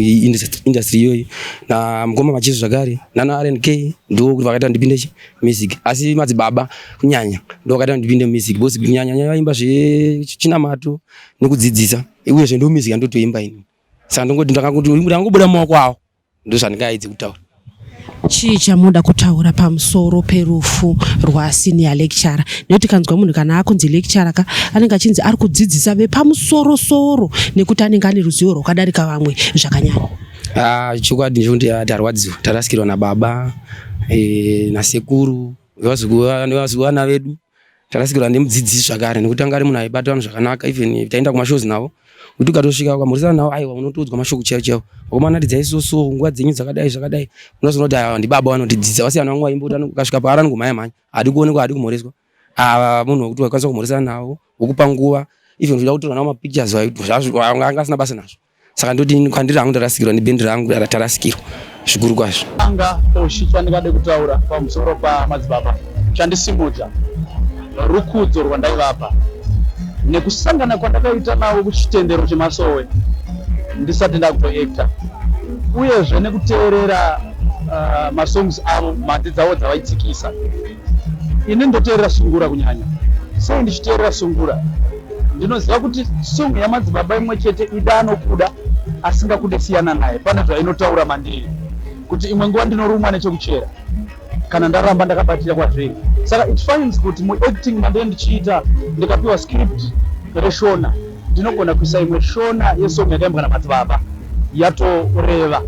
industry iyoyi namukoma macheso zvakare nana rnk ndo kuti vakaita ndipinde chi music asi madzibaba kunyanya ndo vakaita ndipinde music because kunyanya nyanya vaimba zvechinamato nekudzidzisa uyezve ndo music yandotoimba ini saka ndongoti ndakangobuda mumaoko avo ndozvandingaidze kutaura. Chii chamunoda kutaura pamusoro perufu rwasenior lecturer nekuti kanzwa munhu kana akunzi lecturer ka anenge achinzi ari kudzidzisa vepamusoro soro nekuti anenge ane ruzivo rwakadarika vamwe zvakanyanya. Ah, chokwadi ndechekuti ah, tarwadziwa tarasikirwa nababa e, nasekuru nevazukuru vedu tarasikirwa nemudzidzisi zvakare nekuti anga ari munhu aibata vanhu zvakanaka even taenda kumashows navo kuti ukatosvika ukamhoresana navo aiwa unotoudzwa mashoko chaiwo chaiwo vakomana ridzai so so nguva dzenyu dzakadai zvakadai unozoona kuti aiwa ndibaba vanotidzidza vasiyana vamwe vaimba kuti ukasvika paari anongomhanya mhanya haadi kuonekwa haadi kumhoreswa ava munhu wekuti waikwanisa kumhoresana navo wokupa nguva even uchida kutorwa navo mapictures anga asina basa nazvo saka ndoti kwandiri hangu ndarasikirwa nebhendi rangu tarasikirwa zvikuru kwazvo. Anga oshi chandingade kutaura pamusoro pamadzibaba chandisimudza rukudzo rwandaivapa nekusangana kwandakaita navo kuchitendero chemasowe ndisati ndakutoacta uyezve nekuteerera uh, masongs avo mhanzi dzavo dzavaitsikisa ini ndoteerera sungura kunyanya sei ndichiteerera sungura Ndinoziva kuti song yamadzibaba imwe chete ida anokuda asingakude siyana naye pane zvainotaura mandiri kuti imwe nguva ndinorumwa nechekuchera kana ndaramba ndakabatira kwazviri saka it finds kuti muacting mandee ndichiita ndikapiwa script reshona ndinogona kuisa imwe shona yesong yakaimbwa namadzibaba yatoreva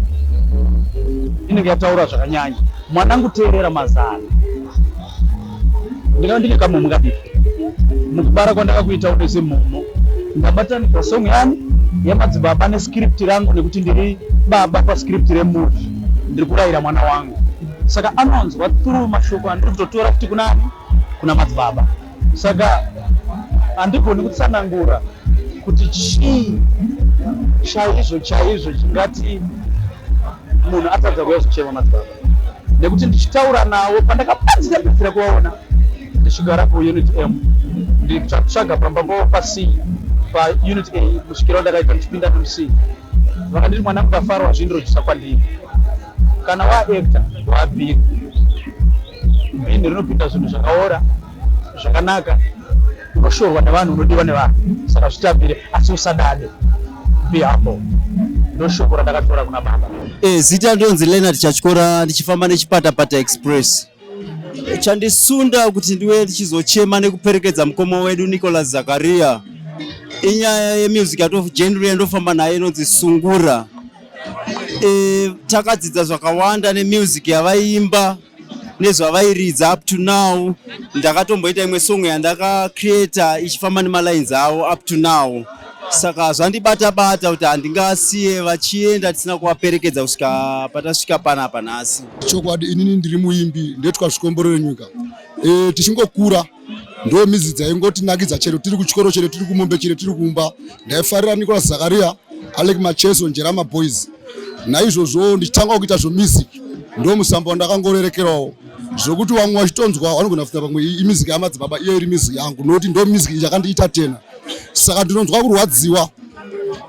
inenge yataura zvakanyanya mwanangu teerera mazano ndikava ndine kamumu kadiki mukubara kwandakakuita une semhomho ndabatanidza song yani yamadzibaba nescript rangu nekuti ndiri baba pascript removie ndiri kurayira mwana wangu saka anonzwa through mashoko andiri kutotora kuti kunani kuna madzibaba saka handigoni kutsanangura kuti chii chaizvo chaizvo chingati munhu atadza kuuya kuzochema madzibaba nekuti ndichitaura navo pandakapedzisira pedzisira kuvaona ndichigara kuunit M ndichatsvaga pamba pavo paC paunit A kusvikira ndakaita ndichipinda muC vakanditi mwanangu kafarwa zvindirojisa kwandiri kana waactor wabhiri bhini rinopinda zvinhu zvakaora zvakanaka unoshorwa nevanhu unodiwa nevanhu saka zvitambire asi usadade be humble ndoshoko randakatora kuna baba. Eh, zita ndonzi Leonard Chatyora ndichifamba nechipatapata express. Chandisunda kuti ndiwe ndichizochema nekuperekedza mukoma wedu Nicholas Zakaria inyaya yemusic yatogenre yandofamba nayo inonzi sungura. E, takadzidza zvakawanda nemusic yavaiimba nezvavairidza up to now ndakatomboita imwe song yandakacreata ichifamba nemalines avo up to now saka zvandibata bata kuti handingasiye vachienda tisina kuvaperekedza kusvika patasvika panapa nhasi. Chokwadi inini ndiri muimbi ndetwa zvikomborero nyika e, tichingokura ndo mizi dzaingotinakidza chero tiri kuchikoro chero tiri kumombe chero tiri kumba ndaifarira Nicholas Zakaria Alec Macheso Njerama Boys naizvozvo ndichitanga kuita zvomusic ndo musambo wandakangorerekerawo zvokuti vamwe vachitonzwa vanogona kufunga pamwe imusic yamadzibaba iyo iri music yangu nokuti ndo music yakandiita tena. Saka ndinonzwa kurwadziwa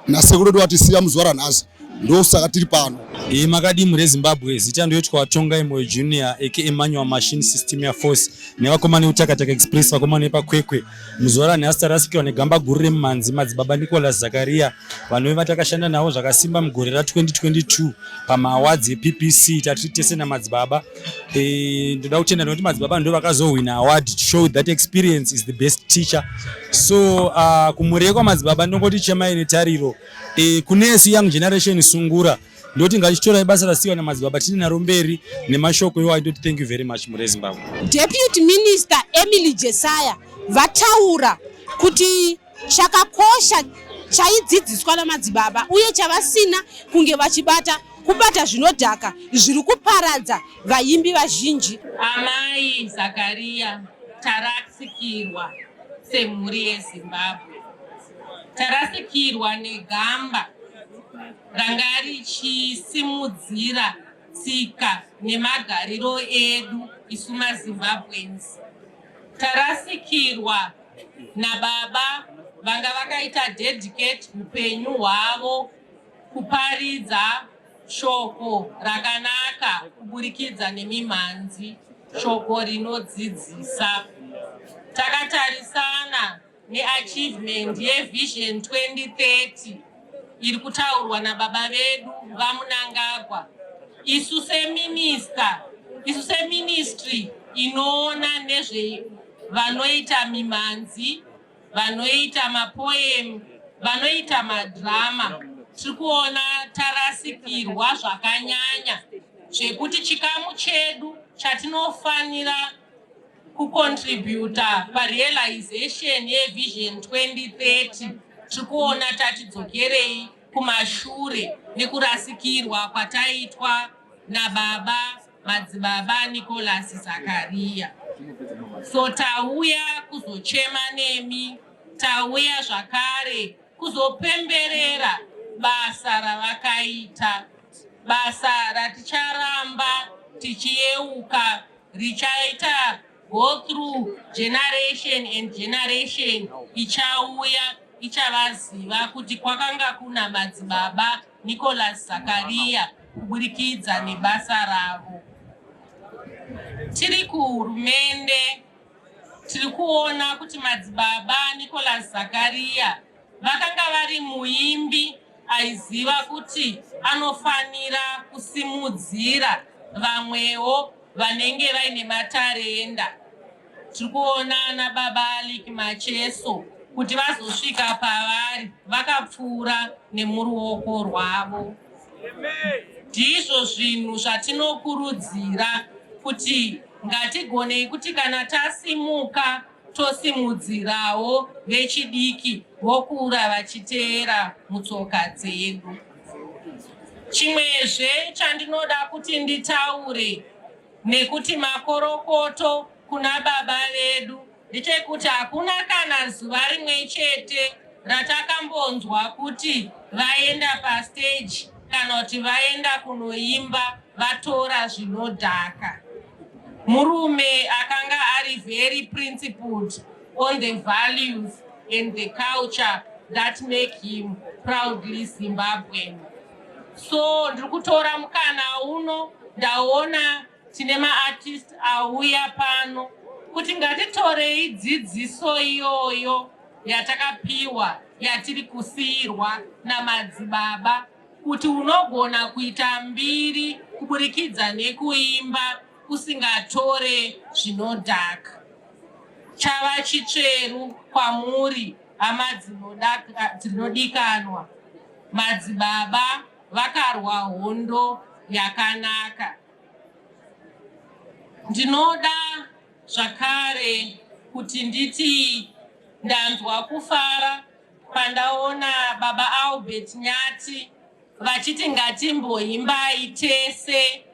nasekuru vedu vatisiya muzuva ranhasi, ndosaka tiri pano. Iyi makadii mhuri yeZimbabwe, zita ndoitwa Tongai Moyo Junior aka Emmanuel Machine System ya Force nevakomana veUtakataka Express, vakomana vepaKwekwe. Muzuva ranhasi tarasikirwa negamba guru remumhanzi Madzibaba Nicholas Zakaria vanove vatakashanda navo zvakasimba mugore ra2022 pamaawards ePPC tatiri tese namadzibaba. Ndoda kutenda nekuti madzibaba ndo vakazohwina award to show that experience is the best teacher. So kumhuri yekwamadzibaba ndongoti chemai netariro. Kunesu young generation sungura ndoti ngatichitorai basa rasiyiwa namadzibaba tine naro mberi nemashoko iwayo. Ndoti thank you very much mhuri yeZimbabwe. Deputy Minister Emily Jesaya vataura kuti chakakosha chaidzidziswa namadzibaba uye chavasina kunge vachibata kubata zvinodhaka zviri kuparadza vaimbi vazhinji. Amai Zakaria, tarasikirwa semhuri yeZimbabwe, tarasikirwa negamba ranga richisimudzira tsika nemagariro edu isu maZimbabweans. Tarasikirwa nababa vanga vakaita dedicate upenyu hwavo kuparidza shoko rakanaka kuburikidza nemimhanzi, shoko rinodzidzisa. Takatarisana neachievement yeVision 2030 iri kutaurwa nababa vedu VaMunangagwa. Isu seminista, isu seministry inoona nezve vanoita mimhanzi, vanoita mapoem, vanoita madrama, tiri kuona tarasikirwa zvakanyanya zvekuti chikamu chedu chatinofanira kucontributa parealization yeVision 2030 tiri kuona tatidzokerei kumashure nekurasikirwa kwataitwa nababa Madzibaba Nicholas Zakaria. So tauya kuzochema nemi, tauya zvakare kuzopemberera basa ravakaita, basa raticharamba tichiyeuka, richaita go through generation and generation ichauya ichavaziva kuti kwakanga kuna Madzibaba Nicholas Zakaria kuburikidza nebasa ravo. Tiri kuhurumende tiri kuona kuti Madzibaba Nicholas Zakaria vakanga vari muimbi aiziva kuti anofanira kusimudzira vamwewo vanenge vaine matarenda. Tiri kuona ana baba Alick Macheso kuti vazosvika pavari vakapfuura nemuruoko rwavo. Ndizvo zvinhu zvatinokurudzira kuti ngatigonei kuti kana tasimuka tosimudzirawo vechidiki vokura vachiteera mutsoka dzedu. Chimwezve chandinoda kuti nditaure nekuti makorokoto kuna baba vedu ndechekuti hakuna kana zuva rimwe chete ratakambonzwa kuti vaenda pastage kana kuti vaenda kunoimba vatora zvinodhaka. Murume akanga ari very principled on the values and the culture that make him proudly Zimbabwean. So ndiri kutora mukana uno, ndaona tine maartist auya pano, kuti ngatitorei dzidziso iyoyo yatakapiwa, yatiri kusiyirwa namadzibaba, kuti unogona kuita mbiri kuburikidza nekuimba usingatore zvinodhaka. Chava chitsveru kwamuri hama dzinodikanwa. Madzibaba vakarwa hondo yakanaka. Ndinoda zvakare kuti nditi ndanzwa kufara pandaona baba Albert Nyati vachiti ngatimboimbai tese,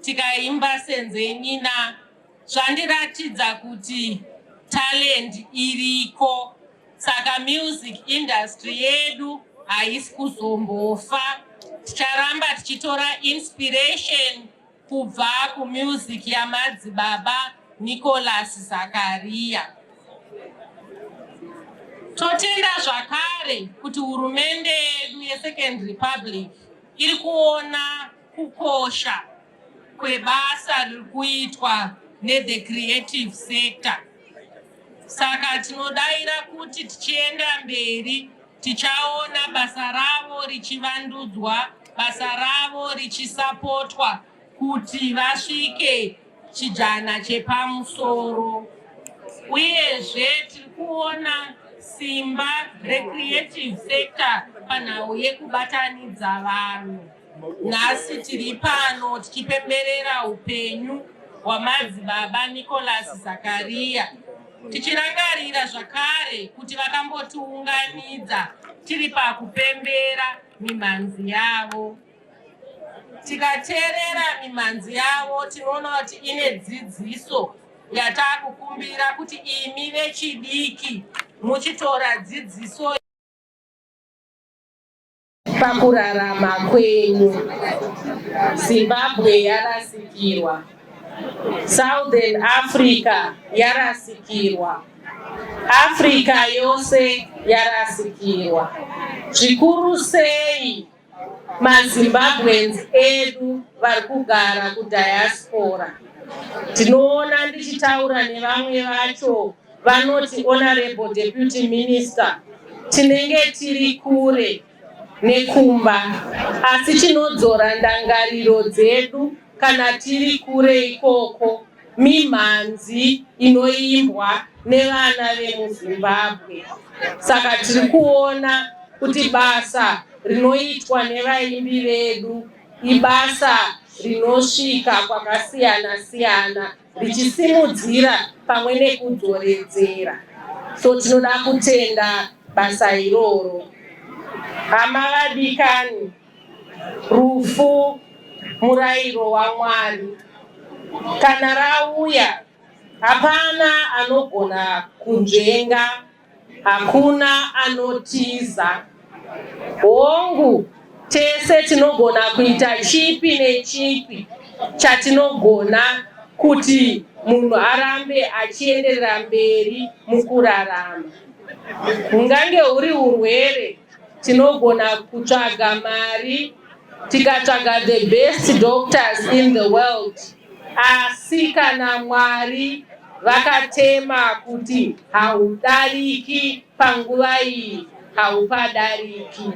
tikaimba senzenyina. Zvandiratidza kuti talent iriko, saka music industry yedu haisi kuzombofa. Ticharamba tichitora inspiration kubva kumusic yamadzibaba Nicholas Zakaria. Totenda zvakare kuti hurumende yedu yeSecond Republic iri kuona kukosha kwebasa riri kuitwa nethe creative sector. Saka tinodaira kuti tichienda mberi tichaona basa ravo richivandudzwa, basa ravo richisapotwa kuti vasvike chijana chepamusoro. Uyezve tiri kuona simba recreative sector panhau yekubatanidza vanhu. Nhasi tiri pano tichipemberera upenyu hwamadzibaba Nicholas Zakaria tichirangarira zvakare kuti vakambotiunganidza tiri pakupembera mimhanzi yavo. Tikateerera mimhanzi yavo tinoona kuti ine dzidziso yatakukumbira kuti imi vechidiki muchitora dzidziso pakurarama kwenyu. Zimbabwe yarasikirwa, Southern Africa yarasikirwa, Africa yose yarasikirwa, zvikuru sei maZimbabweans edu vari kugara kudiaspora. Tinoona ndichitaura nevamwe vacho vanoti Honorable Deputy Minister, tinenge tiri kure nekumba asi chinodzora ndangariro dzedu kana tiri kure ikoko mimhanzi inoimbwa nevana vemuZimbabwe. Saka tiri kuona kuti basa rinoitwa nevaimbi vedu ibasa rinosvika kwakasiyana siyana richisimudzira pamwe nekudzoredzera. So tinoda kutenda basa iroro. Hama vadikani, rufu murayiro waMwari. Kana rauya, hapana anogona kunzvenga, hakuna anotiza. Hongu, tese tinogona kuita chipi nechipi chatinogona kuti munhu arambe achienderera mberi mukurarama. Hungange huri urwere, tinogona kutsvaga mari tikatsvaga the best doctors in the world, asi kana Mwari vakatema kuti haudariki panguva iyi, haupadariki.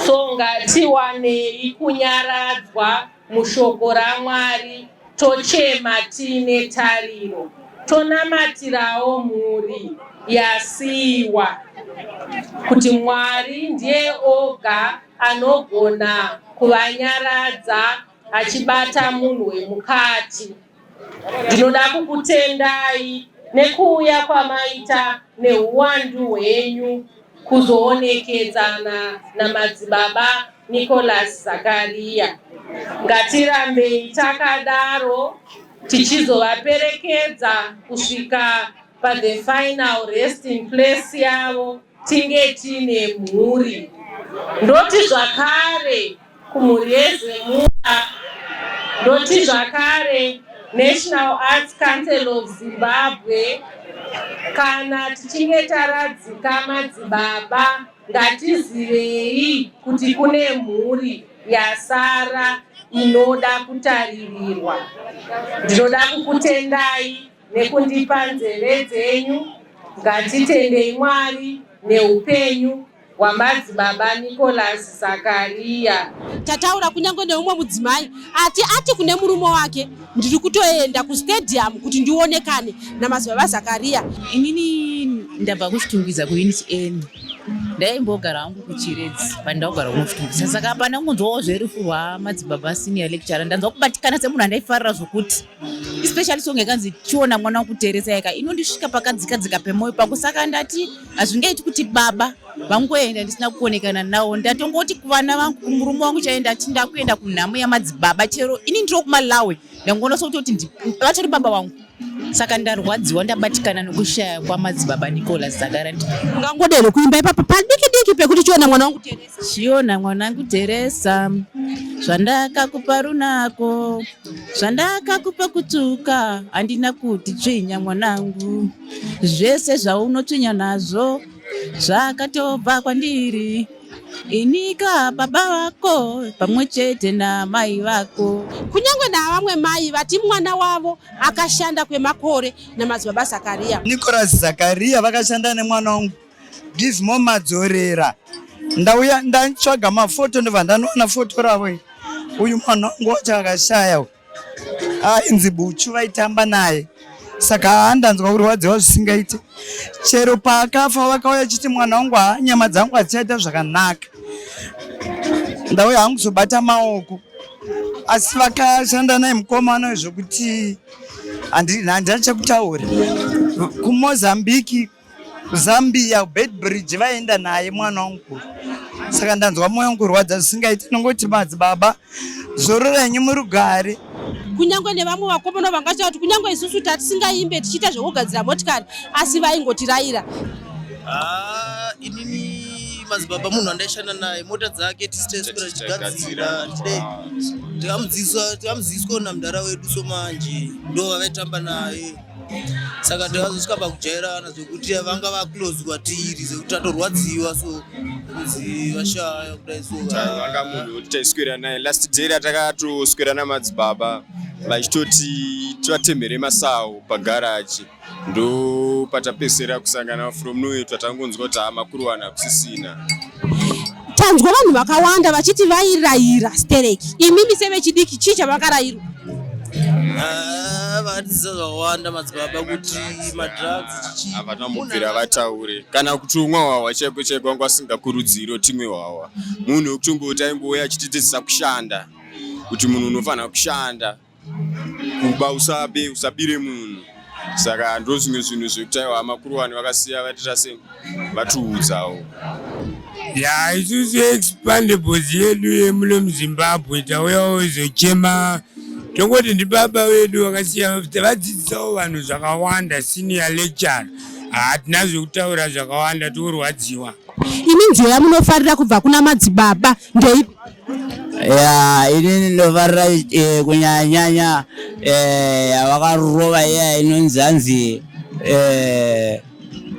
So ngatiwanei kunyaradzwa mushoko raMwari, tochema tiine tariro, tonamatirawo mhuri yasiiwa kuti Mwari ndiye oga anogona kuvanyaradza achibata munhu wemukati. Ndinoda kukutendai nekuuya kwamaita nehuwandu hwenyu kuzoonekedzana namadzibaba Nicholas Zakaria. Ngatirambei takadaro tichizovaperekedza kusvika pathe final resting place yavo tinge tiine mhuri. Ndoti zvakare kumhuri yeZemura, ndoti zvakare National Arts Council of Zimbabwe, kana tichinge taradzika madzibaba ngatizivei kuti kune mhuri yasara inoda kutaririrwa. Ndinoda kukutendai nekundipa nzeve dzenyu. Ngatitendei Mwari neupenyu hwamadzibaba Nicholas Zakaria. Tataura kunyange neumwe mudzimai ati ati kune murume wake, ndiri kutoenda kustadium kuti ndionekane namadzibaba Zakaria. Inini ndabva kuChitungwiza kuUnit N, ndaimbogara hangu kuChiredzi but ndakugara kuno Chitungwiza, saka hapana kunzwawo zverufu rwamadzibaba senior lecturer. Ndanzwa kubatikana semunhu andaifarira zvokuti, especially song yakanzi chiona mwana wakuteresa yaka inondisvika pakadzika dzika pemwoyo pangu, saka ndati hazvingaiti kuti baba vangoenda ndisina kuonekana nawo. Ndatongoti kuvana vangu, kumurume wangu chaiye, ndati ndakuenda kunhamo yamadzibaba, chero ini ndiro kuMalawi, ndangoona sokutoti vatori baba vangu. Saka ndarwadziwa ndabatikana nokushaya kwamadzibaba Nicholas Zakaria. Ungangodero kuimba ipapa padiki diki pekuti chiona mwana wangu Teresa. Chiona mwanangu Teresa, zvandakakupa runako, zvandakakupa kutsvuka, handina kuti tsvinya mwanangu. Zvese zvaunotsvinya nazvo zvakatobva kwandiri. Inika baba vako pamwe chete namai vako. Kunyange navamwe mai vati mwana wavo akashanda kwemakore namadzibaba Zakaria. Nicholas Zakaria vakashanda nemwana wangu Gizmo Madzorera. Ndauya ndatsvaga mafoto ndobva ndanoona foto ravo iri. Uyu mwana wangu wacho akashaya uyu. Ainzi Buchu vaitamba naye. Saka haa ndanzwa kurwadziwa zvisingaite. Chero paakafa vakauya chiti mwana wangu haa nyama dzangu hadzichaita zvakanaka. Ndauya hangu kuzobata maoko. Asi vakashanda naye mukomana uyu zvokuti handina chekutaura. KuMozambique Zambia Bedbridge vaenda naye mwana wangu saka ndanzwa moyo wangu kurwadza zvisingaiti nongoti madzibaba zorora henyu murugare. Kunyange nevamwe vakomana vangataura kuti kunyange isusu tatisingaimbe tichiita zvekugadzira motikari asi vaingotirayira. Ah, inini madzibaba munhu andaishanda naye mota dzake tisi taiswera tichigadzira tichidai tikamudzidziswa tikamuziviswa namudhara wedu somanje ndo vavaitamba naye saka takazosvika pakujairana zvekuti vanga vaclose kwatiri zvekuti tatorwadziwa so kunzi vashaya kudai so vanga munhu wekuti taiswera naye last day ratakatoswera namadzibaba vachitoti tivatemhere masawu pagaraji ndo patapesera kusangana from nowhere tatangonzwa kuti haa makuruwana hakusisina. Tanzwa vanhu vakawanda vachiti vairayira stereki. Imimi sevechidiki chii chavakarairwa? Ah, vakatidzidzisa zvakawanda madzibaba kuti madrugs chichi Havana mubvira vataure kana kuti umwe hwahwa chaiko chaiko vanga vasingakurudziri timwe hwahwa. Munhu wekutongoti aingouya achitidzidzisa kushanda kuti munhu unofanira kushanda. Kuba usabe usabire munhu saka ndozvimwe zvinhu zvekuti aiwa makuruwani vakasiya vatiita sei vatiudzawo. Ya isusu expandables yedu yemuno muZimbabwe tauyawo izochema tongoti ndibaba vedu vakasiya vadzidzisawo vanhu zvakawanda senior lecturer hatina zvekutaura zvakawanda torwadziwa. Imi nziyo yamunofarira kubva kuna madzibaba ndeipi? Ya, inini ndofarira eh, kunyanyanya eh, yavakarova iya inonzi hanzi eh,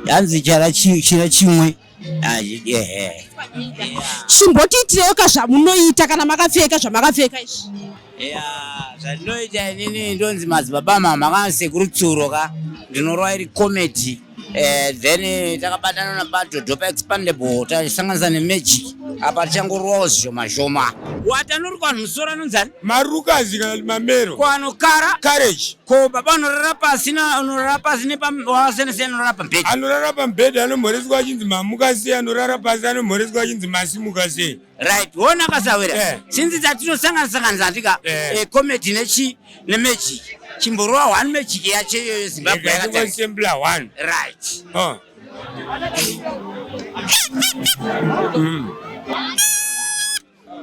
hanzi chara chira chimwe Ah, ehe. Chimbotiitirewo ka zvamunoita kana makapfeka zvamakapfeka izvi. Ya, zvandinoita inini ndonzi madzibaba mama kana sekuru tsuro ka ndinorova iri comedy Eh, then eh, takabatana nabato dopa expandable tasanganisa nemagic apa tichangorowawo zvishoma shoma wati anorukwa vanhu musoro anonzani marukazi kana kuti mamero ko anokara courage ko baba anorara pasi anorara pasi nepawasenese anorara pamubhedha anorara pamubhedha anomhoreswa achinzi mamuka sei anorara pasi anomhoreswa achinzi masimuka sei right wona kasawira eh. Since dzatinosanganisa sanganisa handika eh. Eh, comedy nechi nemagic chimborova one magic yacho iyoyo Zimbabwe yakatambula one right oh.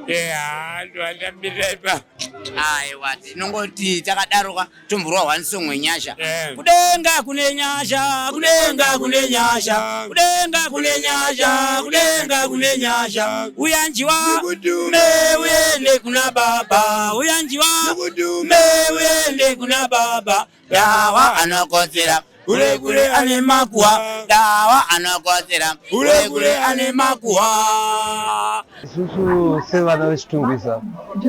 Yeah, ndandambira ipa. Aiwa tinongoti takadaroka tomborwa one song wenyasha. Kudenga kune nyasha, kudenga kune nyasha, kudenga kune nyasha, kudenga kune nyasha. Uyanjiwa me uende kuna baba, uyanjiwa me uende kuna baba. Dawa anokotsera kure kure ane makuwa, dawa anokotsera kure kure ane makuwa. Isusu sevana veChitungwiza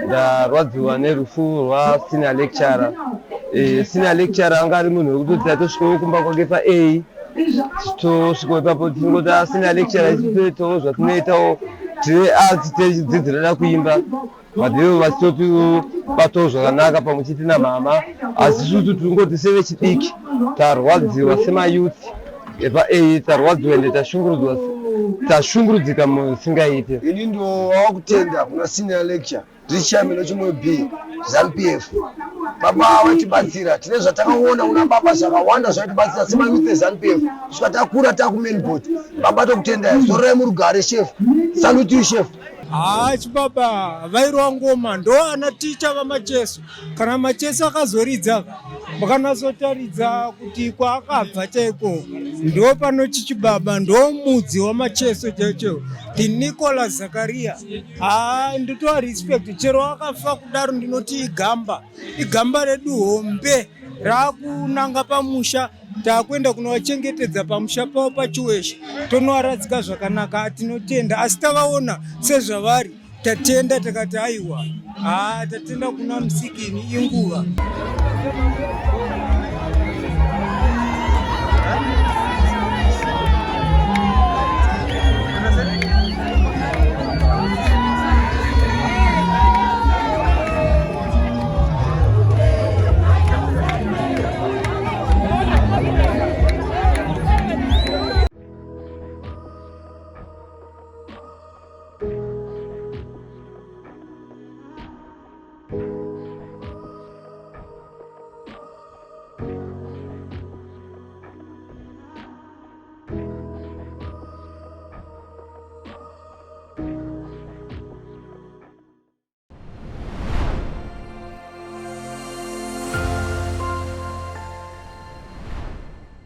ndarwadziwa nerufu rwasenior lecturer. Eh, senior lecturer anga ari munhu wekutoti tatosvikawo kumba kwake pa-A tosvikawo ipapo tingoti ah, senior lecturer isu toitawo zvatinoitawo tiri arts tichidzidzirana kuimba but ivo vachitotibatawo zvakanaka pamwe chete namama asi isusu tingoti sevechidiki tarwadziwa semayouth epa-A tarwadziwa ende tashungurudzwa tashungurudzika musingaite. Ini ndowava kutenda kuna senior lecture ndiri chairman wechimwe B Zanu PF. Baba vaitibatsira tine zvatakaona kuna baba zvakawanda zvaitibatsira semayouth eZanu PF kusvika takura takumain board. Baba tokutendai zororai murugare chef. Salute you chef. Haa chibaba vairwa ngoma ndo ana ticha vamacheso kana macheso akazoridza. Makanatsotaridza kuti kwaakabva chaiko ndo panochichibaba ndo mudzi wamacheso chaicho the Nicholas Zakaria. Haa, nditoa respect chero akafa kudaro, ndinoti igamba, igamba redu hombe raakunanga pamusha. Taakuenda kunovachengetedza pamusha pavo paChiweshe, tonovaradzika zvakanaka. Tinotenda, asi tavaona sezvavari, tatenda, takati aiwa, haa, tatenda kuna musikini inguva.